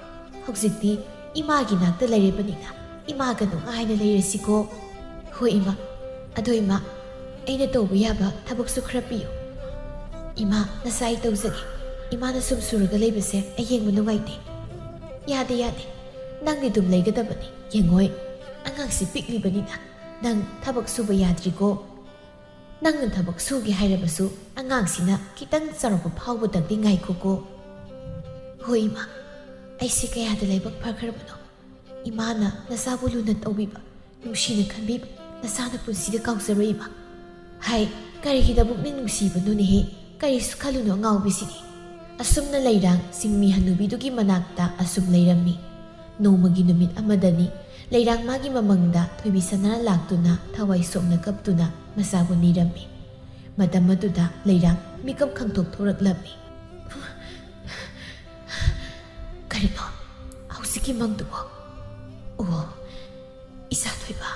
ꯍꯧꯖꯤꯛꯇꯤ ꯏꯃꯥꯒꯤ ꯅꯥꯛꯇ ꯂꯩꯔꯕꯅꯤꯅ ꯏꯃꯥꯒ ꯅꯨꯡꯉꯥꯏꯅ ꯂꯩꯔꯁꯤꯀꯣ꯫" "ꯍꯣꯏ ꯏꯃꯥ꯫ ꯑꯗꯣ ꯏꯃꯥ, ꯑꯩꯅ ꯇꯧꯕ ꯌꯥꯕ ꯊꯕꯛꯁꯨ ꯈꯔ ꯄꯤꯌꯨ꯫" "ꯏꯃꯥ, ꯅꯁꯥ ꯑꯩ ꯇꯧꯖꯒꯦ꯫ ꯏꯃꯥꯅ ꯁꯨꯝ ꯁꯨꯔꯒ ꯂꯩꯕꯁꯦ ꯑꯩ ꯌꯦꯡꯕ ꯅꯨꯡꯉꯥꯏꯇꯦ꯫" "ꯌꯥꯗꯦ, ꯌꯥꯗꯦ꯫ ꯅꯪꯗꯤ ꯑꯗꯨꯝ ꯂꯩꯒꯗꯕꯅꯤ꯫ ꯌꯦꯡꯉꯣꯏ, ꯑꯉꯥꯡꯁꯤ ꯄꯤꯛꯂꯤꯕꯅꯤꯅ ꯅꯪ ꯊꯕꯛ ꯁꯨꯕ ꯌꯥꯗ꯭ꯔꯤꯀꯣ꯫ ꯅꯪꯅ ꯊꯕꯛ ꯁꯨꯒꯦ ꯍꯥꯏꯔꯕꯁꯨ ꯑꯉꯥꯡꯁꯤꯅ ꯈꯤꯇꯪ ꯆꯥꯎꯔꯛꯄ ꯐꯥꯎꯕꯗꯪꯗꯤ ꯉꯥꯏꯈꯣꯀꯣ꯫" "ꯍꯣꯏ ꯏꯃꯥ, ꯑꯩꯁꯦ ꯀꯌꯥꯗ ꯂꯥꯏꯕꯛ ꯐꯈ꯭ꯔꯕꯅꯣ꯫ ꯏꯃꯥꯅ ꯅꯆꯥꯕꯨ ꯂꯨꯅ ꯇꯧꯕꯤꯕ, ꯅꯨꯡꯁꯤꯅ ꯈꯟꯕꯤꯕ ꯅꯆꯥꯅ ꯄꯨꯟꯁꯤꯗ ꯀꯥꯎꯖꯔꯣꯏ ꯏꯃꯥ꯫" "ꯍꯥꯏ, ꯀꯔꯤꯒꯤꯗꯃꯛꯅ ꯅꯨꯡꯁꯤꯕꯅꯣꯅꯦꯍꯦ? ꯀꯔꯤꯁꯨ ꯈꯜꯂꯨꯅꯨ ꯑꯉꯥꯎꯕꯤꯁꯤꯗꯤ꯫" ꯑꯁꯨꯝꯅ ꯂꯩꯔꯥꯡ ꯆꯤꯡꯃꯤ ꯍꯅꯨꯕꯤꯗꯨꯒꯤ ꯃꯅꯥꯛꯇ ꯑꯁꯨꯝ ꯂꯩꯔꯝꯃꯤ꯫ ꯅꯣꯡꯃꯒꯤ ꯅꯨꯃꯤꯠ ꯑꯃꯗꯅꯤ, ꯂꯩꯔꯥꯡ ꯃꯥꯒꯤ ꯃꯃꯪꯗ ꯊꯣꯏꯕꯤ ꯁꯅꯥ ꯂꯥꯛꯇꯨꯅ ꯊꯋꯥꯏ ꯁꯣꯛꯅ ꯀꯞꯇꯨꯅ ꯃꯆꯥꯕꯨ ꯅꯤꯔꯝꯃꯤ꯫ ꯃꯇꯝ ꯑꯗꯨꯗ ꯂꯩꯔꯥꯡ ꯃꯤꯀꯞ ꯈꯪꯊꯣꯛ ꯊꯣꯔꯛꯂꯝꯃꯤ꯫ "ꯀꯔꯤꯅꯣ ꯍꯧꯖꯤꯛꯀꯤ ꯃꯪꯗꯨꯕꯣ? ꯑꯣ, ꯏꯆꯥ ꯊꯣꯏꯕ,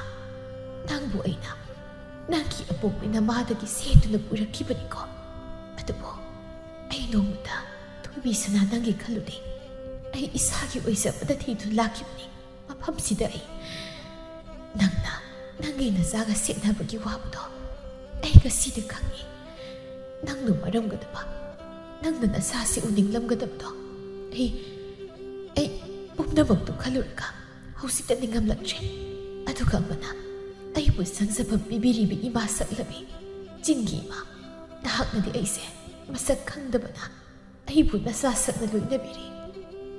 ꯅꯪꯕꯨ ꯑꯩꯅ ꯅꯪꯒꯤ ꯑꯄꯣꯛꯄꯤ ꯅꯃꯥꯗꯒꯤ ꯁꯦꯠꯇꯨꯅ ꯄꯨꯔꯛꯈꯤꯕꯅꯤꯀꯣ꯫ ꯑꯗꯨꯕꯨ ꯑꯩ ꯅꯣꯡꯃꯇ ꯊꯣꯏꯕꯤ ꯁꯅꯥ ꯅꯪꯒꯤ ꯈꯜꯂꯨꯗꯦ꯫ ꯑꯩ ꯏꯁꯥꯒꯤ ꯑꯣꯏꯖꯕꯗ ꯊꯤꯗꯨꯅ ꯂꯥꯛꯈꯤꯕꯅꯤ꯫ ꯃꯐꯝꯁꯤꯗ ꯑꯩ ꯅꯪꯅ ꯅꯪꯒꯤ ꯅꯆꯥꯒ ꯁꯦꯠꯅꯕꯒꯤ ꯋꯥꯕꯗꯣ ꯑꯩ ꯉꯁꯤꯗ ꯈꯪꯉꯤ꯫ ꯅꯪꯅ ꯋꯥꯔꯝꯒꯗꯕ, ꯅꯪꯅ ꯅꯆꯥꯁꯤ ꯎꯅꯤꯡꯂꯝꯒꯗꯕꯗꯣ ꯑꯩ, ꯑꯩ ꯄꯨꯝꯅꯃꯛꯇꯨ ꯈꯜꯂꯨꯔꯒ ꯍꯧꯖꯤꯛꯇ ꯅꯤꯡꯉꯝꯂꯛꯇ꯭ꯔꯦ꯫ ꯑꯗꯨꯒ ꯑꯃꯅ ꯑꯩꯕꯨ ꯁꯪꯖꯐꯝ ꯄꯤꯕꯤꯔꯤꯕ ꯏꯃꯥ ꯁꯛꯂꯕꯤ ꯆꯤꯡꯒꯤ ꯏꯃꯥ, ꯅꯍꯥꯛꯅꯗꯤ ꯑꯩꯁꯦ ꯃꯁꯛ ꯈꯪꯗꯕꯅ ꯑꯩꯕꯨ ꯅꯆꯥ ꯁꯛꯅ ꯂꯣꯏꯅꯕꯤꯔꯤ꯫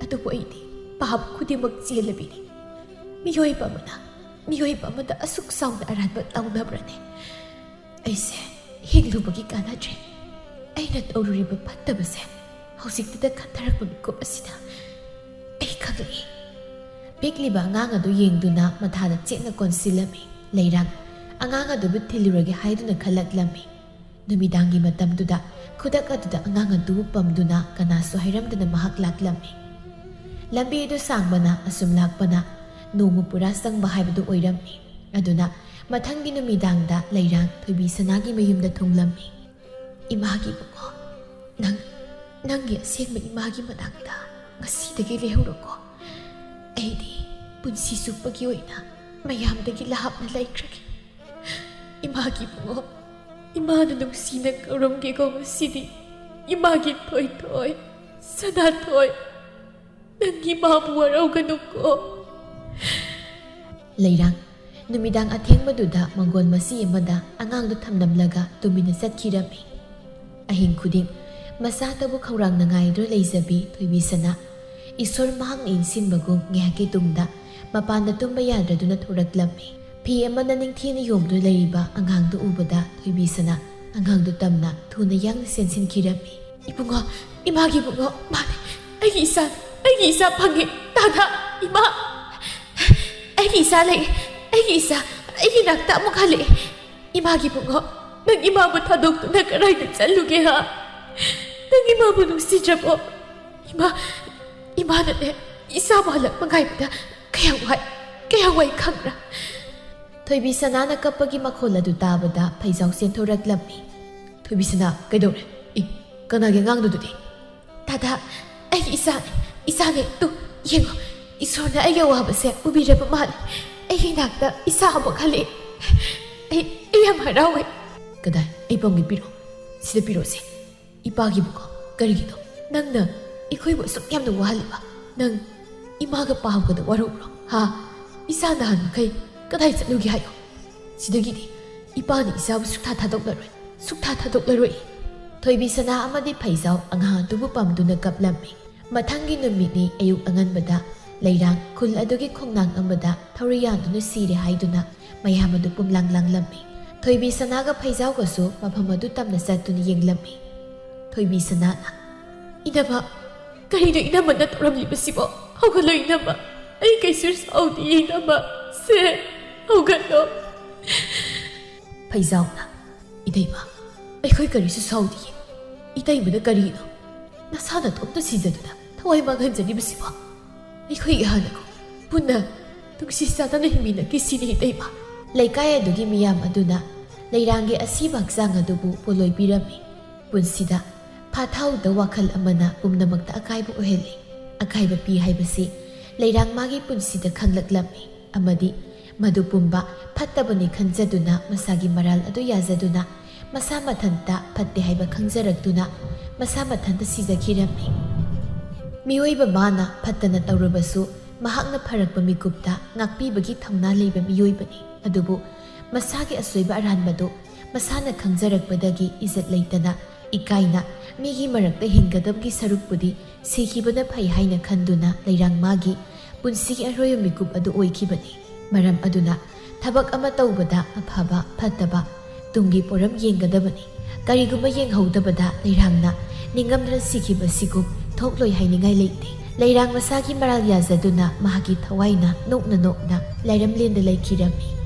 ꯑꯗꯨꯕꯨ ꯑꯩꯗꯤ ꯄꯥꯞ ꯈꯨꯗꯤꯡꯃꯛ ꯆꯦꯜꯂꯕꯤꯅꯤ꯫ ꯃꯤꯑꯣꯏꯕ ꯑꯃꯅ ꯃꯤꯑꯣꯏꯕ ꯑꯃꯗ ꯑꯁꯨꯛ ꯆꯥꯎꯅ ꯑꯔꯥꯟꯕ ꯇꯧꯅꯕ꯭ꯔꯅꯦ? ꯑꯩꯁꯦ ꯍꯤꯡꯂꯨꯕꯒꯤ ꯀꯥꯟꯅꯗ꯭ꯔꯦ꯫ ꯑꯩꯅ ꯇꯧꯔꯨꯔꯤꯕ ꯐꯠꯇꯕꯁꯦ ꯍꯧꯖꯤꯛꯇꯗ ꯈꯟꯊꯔꯛꯄ ꯃꯤꯀꯨꯞ ꯑꯁꯤꯗ ꯑꯩ ꯈꯪꯂꯛꯏ꯫" ꯄꯤꯛꯂꯤꯕ ꯑꯉꯥꯡ ꯑꯗꯨ ꯌꯦꯡꯗꯨꯅ ꯃꯊꯥꯗ ꯆꯦꯠꯅ ꯀꯣꯟꯁꯤꯜꯂꯝꯃꯤ ꯂꯩꯔꯥꯡ꯫ ꯑꯉꯥꯡ ꯑꯗꯨꯕꯨ ꯊꯤꯜꯂꯨꯔꯒꯦ ꯍꯥꯏꯗꯨꯅ ꯈꯜꯂꯛꯂꯝꯃꯤ꯫ ꯅꯨꯃꯤꯗꯥꯡꯒꯤ ꯃꯇꯝꯗꯨꯗ ꯈꯨꯗꯛ ꯑꯗꯨꯗ ꯑꯉꯥꯡ ꯑꯗꯨꯕꯨ ꯄꯝꯗꯨꯅ ꯀꯅꯥꯁꯨ ꯍꯥꯏꯔꯝꯗꯅ ꯃꯍꯥꯛ ꯂꯥꯛꯂꯝꯃꯤ꯫ ꯂꯝꯕꯤ ꯑꯗꯨ ꯁꯥꯡꯕꯅ ꯑꯁꯨꯝ ꯂꯥꯛꯄꯅ ꯅꯣꯡꯃ ꯄꯨꯔꯥ ꯆꯪꯕ ꯍꯥꯏꯕꯗꯨ ꯑꯣꯏꯔꯝꯃꯤ꯫ ꯑꯗꯨꯅ ꯃꯊꯪꯒꯤ ꯅꯨꯃꯤꯗꯥꯡꯗ ꯂꯩꯔꯥꯡ ꯊꯣꯏꯕꯤ ꯁꯅꯥꯒꯤ ꯃꯌꯨꯝꯗ ꯊꯨꯡꯂꯝꯃꯤ꯫ "ꯏꯃꯥꯒꯤ ꯏꯕꯨꯡꯉꯣ, ꯅꯪ, ꯅꯪꯒꯤ ꯑꯁꯦꯡꯕ ꯏꯃꯥꯒꯤ ꯃꯅꯥꯛꯇ ꯉꯁꯤꯗꯒꯤ ꯂꯩꯍꯧꯔꯣꯀꯣ꯫ ꯑꯩꯗꯤ ꯄꯨꯟꯁꯤ ꯆꯨꯞꯄꯒꯤ ꯑꯣꯏꯅ ꯃꯌꯥꯝꯗꯒꯤ ꯂꯥꯞꯅ ꯂꯩꯈ꯭ꯔꯒꯦ꯫ ꯏꯃꯥꯒꯤ ꯏꯕꯨꯡꯉꯣ, ꯏꯃꯥꯅ ꯅꯨꯡꯁꯤꯅ ꯀꯧꯔꯝꯒꯦꯀꯣ ꯉꯁꯤꯗꯤ꯫ ꯏꯃꯥꯒꯤ ꯊꯣꯏꯊꯣꯏ, ꯁꯅꯥꯊꯣꯏ, ꯅꯪꯒꯤ ꯏꯃꯥꯕꯨ ꯋꯥꯔꯧꯒꯅꯨꯀꯣ꯫" ꯂꯩꯔꯥꯡ ꯅꯨꯃꯤꯗꯥꯡ ꯑꯊꯦꯡꯕꯗꯨꯗ ꯃꯪꯒꯣꯜ ꯃꯆꯤ ꯑꯃꯗ ꯑꯉꯥꯡꯗꯨ ꯊꯝꯂꯝꯂꯒ ꯇꯨꯃꯤꯟꯅ ꯆꯠꯈꯤꯔꯝꯃꯤ꯫ ꯑꯍꯤꯡ ꯈꯨꯗꯤꯡ ꯃꯆꯥꯇꯕꯨ ꯈꯧꯔꯥꯡꯅ ꯉꯥꯏꯗꯨꯅ ꯂꯩꯖꯕꯤ ꯊꯣꯏꯕꯤ ꯁꯅꯥ, ꯏꯁꯣꯔ ꯃꯍꯥꯛꯅ ꯏꯟꯁꯤꯟꯕꯒꯨꯝ ꯉꯥꯏꯍꯥꯛꯀꯤ ꯇꯨꯡꯗ ꯃꯄꯥꯟꯗ ꯇꯨꯝꯕ ꯌꯥꯗ꯭ꯔꯗꯨꯅ ꯊꯣꯔꯛꯂꯝꯃꯤ꯫ ꯐꯤ ꯑꯃꯅ ꯅꯤꯡꯊꯤꯅ ꯌꯣꯝꯗꯨꯅ ꯂꯩꯔꯤꯕ ꯑꯉꯥꯡꯗꯨ ꯎꯕꯗ ꯊꯣꯏꯕꯤ ꯁꯅꯥ ꯑꯉꯥꯡꯗꯨ ꯇꯝꯅ ꯊꯨꯅ ꯌꯥꯡꯅ ꯆꯦꯟꯁꯤꯟꯈꯤꯔꯝꯃꯤ꯫ "ꯏꯕꯨꯡꯉꯣ, ꯏꯃꯥꯒꯤ ꯏꯕꯨꯡꯉꯣ, ꯃꯥꯅꯦ, ꯑꯩꯒꯤ ꯏꯆꯥ, ꯑꯩꯒꯤ ꯏꯆꯥ ꯐꯪꯉꯦ꯫ ꯇꯥꯗ, ꯏꯃꯥ, ꯑꯩꯒꯤ ꯏꯆꯥ ꯂꯩ, ꯑꯩꯒꯤ ꯏꯆꯥ ꯑꯩꯒꯤ ꯅꯥꯛꯇ ꯑꯃꯨꯛ ꯍꯜꯂꯛꯑꯦ꯫ ꯏꯃꯥꯒꯤ ꯏꯕꯨꯡꯉꯣ, ꯅꯪ ꯏꯃꯥꯕꯨ ꯊꯥꯗꯣꯛꯇꯨꯅ ꯀꯗꯥꯏꯗ ꯆꯠꯂꯨꯒꯦ, ꯍꯥ? ꯅꯪ ꯏꯃꯥꯕꯨ ꯅꯨꯡꯁꯤꯗ꯭ꯔꯕꯣ? ꯏꯃꯥ, ꯏꯃꯥꯅꯅꯦ, ꯏꯆꯥꯕꯨ ꯍꯜꯂꯛꯄ ꯉꯥꯏꯕꯗ ꯀꯌꯥꯝ ꯋꯥꯏ, ꯀꯌꯥꯝ ꯋꯥꯏ ꯈꯪꯕ꯭ꯔꯥ?" ꯊꯣꯏꯕꯤ ꯁꯅꯥꯅ ꯀꯞꯄꯒꯤ ꯃꯈꯣꯜ ꯑꯗꯨ ꯇꯥꯕꯗ ꯐꯩꯖꯥꯎ ꯆꯦꯟꯊꯣꯔꯛꯂꯝꯃꯤ꯫ "ꯊꯣꯏꯕꯤ ꯁꯅꯥ, ꯀꯩꯗꯧꯔꯦ? ꯏ, ꯀꯅꯥꯒꯤ ꯑꯉꯥꯡꯅꯣꯗꯨꯗꯤ?" "ꯇꯥꯗ, ꯑꯩꯒꯤ ꯏꯆꯥꯅꯦ, ꯏꯆꯥꯅꯦ꯫ ꯇꯨ, ꯌꯦꯡꯉꯣ, ꯏꯁꯣꯔꯅ ꯑꯩꯒꯤ ꯑꯋꯥꯕꯁꯦ ꯎꯕꯤꯔꯕ ꯃꯥꯜꯂꯦ꯫ ꯑꯩꯒꯤ ꯏꯅꯥꯛꯇ ꯏꯆꯥ ꯑꯃꯨꯛ ꯍꯜꯂꯛꯑꯦ꯫ ꯑꯩ, ꯑꯩ ꯌꯥꯝ ꯍꯔꯥꯎꯋꯦ꯫" "ꯀꯗꯥꯏ? ꯑꯩ ꯄꯝꯒꯦ, ꯄꯤꯔꯛꯑꯣ꯫ ꯁꯤꯗ ꯄꯤꯔꯛꯑꯣꯁꯦ꯫ ꯏꯄꯥꯒꯤꯕꯨꯀꯣ, ꯀꯔꯤꯒꯤꯅꯣ ꯅꯪꯅ ꯑꯩꯈꯣꯏꯕꯨ ꯑꯁꯨꯛ ꯌꯥꯝꯅ ꯋꯥꯍꯜꯂꯤꯕ? ꯅꯪ ꯏꯃꯥꯒ ꯄꯥꯎꯒꯗ ꯋꯥꯔꯧꯕ꯭ꯔꯣ? ꯍꯥ? ꯏꯆꯥ ꯅꯍꯥꯟ ꯃꯈꯩ ꯀꯗꯥꯏ ꯆꯠꯂꯨꯒꯦ ꯍꯥꯏꯌꯣ? ꯁꯤꯗꯒꯤꯗꯤ ꯏꯄꯥꯅ ꯏꯆꯥꯕꯨ ꯁꯨꯛꯊꯥ ꯊꯥꯗꯣꯛꯂꯔꯣꯏ, ꯁꯨꯛꯊꯥ ꯊꯥꯗꯣꯛꯂꯔꯣꯏ꯫" ꯊꯣꯏꯕꯤ ꯁꯅꯥ ꯑꯃꯗꯤ ꯐꯩꯖꯥꯎ ꯑꯉꯥꯡ ꯑꯗꯨꯕꯨ ꯄꯝꯗꯨꯅ ꯀꯞꯂꯝꯃꯤ꯫ ꯃꯊꯪꯒꯤ ꯅꯨꯃꯤꯠꯅꯤ ꯑꯌꯨꯛ ꯑꯉꯟꯕꯗ ꯂꯩꯔꯥꯡ ꯈꯨꯜ ꯑꯗꯨꯒꯤ ꯈꯣꯡꯅꯥꯡ ꯑꯃꯗ ꯊꯧꯔꯤ ꯌꯥꯟꯗꯨꯅ ꯁꯤꯔꯦ ꯍꯥꯏꯗꯨꯅ ꯃꯌꯥꯝ ꯑꯗꯨ ꯄꯨꯝꯂꯥꯡ ꯂꯥꯡꯂꯝꯃꯤ꯫ ꯊꯣꯏꯕꯤ ꯁꯅꯥꯒ ꯐꯩꯖꯥꯎꯒꯁꯨ ꯃꯐꯝ ꯑꯗꯨ ꯇꯝꯅ ꯆꯠꯇꯨꯅ ꯌꯦꯡꯂꯝꯃꯤ꯫ ꯊꯣꯏꯕꯤ ꯁꯅꯥꯅ, "ꯏꯅꯝꯃ, ꯀꯔꯤꯅꯣ ꯏꯅꯝꯃꯅ ꯇꯧꯔꯝꯂꯤꯕꯁꯤꯕꯣ? ꯍꯧꯒꯠꯂꯣ ꯏꯅꯝꯃ, ꯑꯩ ꯀꯩꯁꯨ ꯁꯥꯎꯗꯤꯌꯦ ꯏꯅꯝꯃ꯫ ꯁꯦ, ꯍꯧꯒꯠꯂꯣ꯫" ꯐꯩꯖꯥꯎꯅ, "ꯏꯇꯩꯃ, ꯑꯩꯈꯣꯏ ꯀꯔꯤꯁꯨ ꯁꯥꯎꯗꯤꯌꯦ꯫ ꯏꯇꯩꯃꯅ ꯀꯔꯤꯅꯣ? ꯅꯁꯥ ꯅꯇꯣꯝꯇ ꯁꯤꯖꯗꯨꯅ ꯊꯋꯥꯏ ꯃꯥꯡꯍꯟꯖꯔꯤꯕꯁꯤꯕꯣ? ꯑꯩꯈꯣꯏꯒꯤ ꯍꯥꯟꯅꯒꯨꯝ ꯄꯨꯟꯅ ꯅꯨꯡꯁꯤ ꯆꯥꯟꯅꯅ ꯍꯤꯡꯃꯤꯟꯅꯈꯤꯁꯤꯅꯦ, ꯏꯇꯩꯃ"꯫ ꯂꯩꯀꯥꯏ ꯑꯗꯨꯒꯤ ꯃꯤꯌꯥꯝ ꯑꯗꯨꯅ ꯂꯩꯔꯥꯡꯒꯤ ꯑꯁꯤꯕ ꯍꯛꯆꯥꯡ ꯑꯗꯨꯕꯨ ꯄꯣꯂꯣꯏꯕꯤꯔꯝꯃꯤ꯫ ꯄꯨꯟꯁꯤꯗ ꯐꯥꯊꯥꯎꯗ ꯋꯥꯈꯜ ꯑꯃꯅ ꯄꯨꯝꯅꯃꯛꯇ ꯑꯀꯥꯏꯕ ꯑꯣꯏꯍꯜꯂꯤ꯫ ꯑꯀꯥꯏꯕ ꯄꯤ ꯍꯥꯏꯕꯁꯤ ꯂꯩꯔꯥꯡ ꯃꯥꯒꯤ ꯄꯨꯟꯁꯤꯗ ꯈꯪꯂꯛꯂꯝꯃꯤ ꯑꯃꯗꯤ ꯃꯗꯨ ꯄꯨꯝꯕ ꯐꯠꯇꯕꯅꯤ ꯈꯟꯖꯗꯨꯅ ꯃꯁꯥꯒꯤ ꯃꯔꯥꯜ ꯑꯗꯨ ꯌꯥꯖꯗꯨꯅ ꯃꯁꯥ ꯃꯊꯟꯇ ꯐꯠꯇꯦ ꯍꯥꯏꯕ ꯈꯪꯖꯔꯛꯇꯨꯅ ꯃꯁꯥ ꯃꯊꯟꯇ ꯁꯤꯖꯈꯤꯔꯝꯃꯤ꯫ ꯃꯤꯑꯣꯏꯕ ꯃꯥꯅ ꯐꯠꯇꯅ ꯇꯧꯔꯕꯁꯨ ꯃꯍꯥꯛꯅ ꯐꯔꯛꯄ ꯃꯤꯀꯨꯞꯇ ꯉꯥꯛꯄꯤꯕꯒꯤ ꯊꯧꯅꯥ ꯂꯩꯕ ꯃꯤꯑꯣꯏꯕꯅꯤ꯫ ꯑꯗꯨꯕꯨ ꯃꯁꯥꯒꯤ ꯑꯁꯣꯏꯕ ꯑꯔꯥꯟꯕꯗꯨ ꯃꯁꯥꯅ ꯈꯪꯖꯔꯛꯄꯗꯒꯤ ꯏꯖꯠ ꯂꯩꯇꯅ ꯏꯀꯥꯏꯅ ꯃꯤꯒꯤ ꯃꯔꯛꯇ ꯍꯤꯡꯒꯗꯕꯒꯤ ꯁꯔꯨꯛꯄꯨꯗꯤ ꯁꯤꯈꯤꯕꯅ ꯐꯩ ꯍꯥꯏꯅ ꯈꯟꯗꯨꯅ ꯂꯩꯔꯥꯡ ꯃꯥꯒꯤ ꯄꯨꯟꯁꯤꯒꯤ ꯑꯔꯣꯏꯕ ꯃꯤꯀꯨꯞ ꯑꯗꯨ ꯑꯣꯏꯈꯤꯕꯅꯤ꯫ ꯃꯔꯝ ꯑꯗꯨꯅ ꯊꯕꯛ ꯑꯃ ꯇꯧꯕꯗ ꯑꯐꯕ ꯐꯠꯇꯕ ꯇꯨꯡꯒꯤ ꯄꯣꯔꯝ ꯌꯦꯡꯒꯗꯕꯅꯤ꯫ ꯀꯔꯤꯒꯨꯝꯕ ꯌꯦꯡꯍꯧꯗꯕꯗ ꯂꯩꯔꯥꯡꯅ ꯅꯤꯡꯉꯝꯗꯅ ꯁꯤꯈꯤꯕꯁꯤꯒꯨꯝ ꯊꯣꯛꯂꯣꯏ ꯍꯥꯏꯅꯤꯡꯉꯥꯏ ꯂꯩꯇꯦ꯫ ꯂꯩꯔꯥꯡ ꯃꯁꯥꯒꯤ ꯃꯔꯥꯜ ꯌꯥꯖꯗꯨꯅ ꯃꯍꯥꯛꯀꯤ ꯊꯋꯥꯏꯅ ꯅꯣꯛꯅ ꯅꯣꯛꯅ ꯂꯥꯏꯔꯝꯂꯦꯟꯗ ꯂꯩꯈꯤꯔꯝꯃꯤ꯫